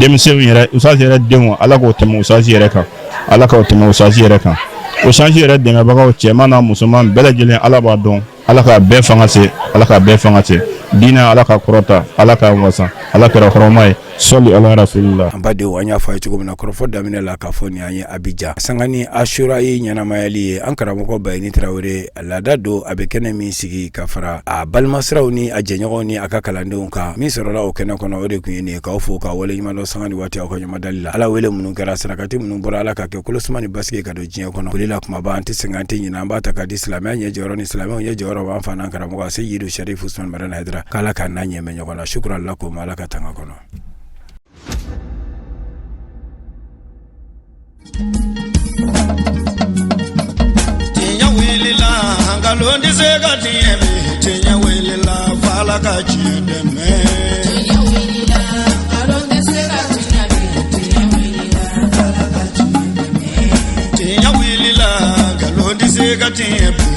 O: Denmisɛnw yɛrɛ, Usasi yɛrɛ denw, Ala k'o tɛmɛ Usasi yɛrɛ kan, Ala k'o tɛmɛ Usasi yɛrɛ kan. Usasi yɛrɛ dɛmɛbagaw cɛman n'a musoman bɛɛ lajɛlen, Ala b'a dɔn, Ala k'a bɛɛ fanga se, Ala k'a bɛɛ fanga se. Diinɛ, Ala ka kɔrɔta, Ala k'a wasa, Ala kɛra hɔrɔnma ye. Sɔli ala rasulila.
C: An badenw, an y'a fɔ a ye cogo min na kɔrɔfɔ daminɛ la k'a fɔ nin an ye Abijan sanga ni Asura ye ɲɛnamayali ye. An karamɔgɔ Bayini Tarawele, laada don, a bɛ kɛnɛ min sigi ka fara a balimasiraw ni a jɛɲɔgɔnw ni a ka kalandenw kan. Min sɔrɔla o kɛnɛ kɔnɔ, o de tun ye nin ye. K'aw fo k'aw waleɲuman dɔn sanga ni waati aw ka ɲɔgɔndali la. Ala wele minnu kɛra, sarakati minnu bɔra, Ala ka kɛ kolosuma ni basigi ka don diɲɛ kɔnɔ. Foli la kumaba, an tɛ sɛgɛn, an tɛ ɲinɛ, an b'a ta k'a di silamɛya ɲɛ jɔyɔrɔ ni silamɛw ɲɛ jɔyɔrɔ an fa n'an karamɔgɔ Seyidu Sarifu Usumani Madani Hayidara, k'Ala k'an n'a ɲɛmɛ ɲɔgɔn na. Shukran lakum, Ala ka tanga kɔnɔ.
A: Tiɲɛ wulila, nkalon tɛ se ka tiɲɛ bi. Tiɲɛ wulila, f'Ala ka tiɲɛ dɛmɛ. Tiɲɛ wulila, nkalon tɛ se ka tiɲɛ bi. Tiɲɛ wulila, f'Ala ka tiɲɛ dɛmɛ. Tiɲɛ wulila, nkalon tɛ se ka tiɲɛ bi.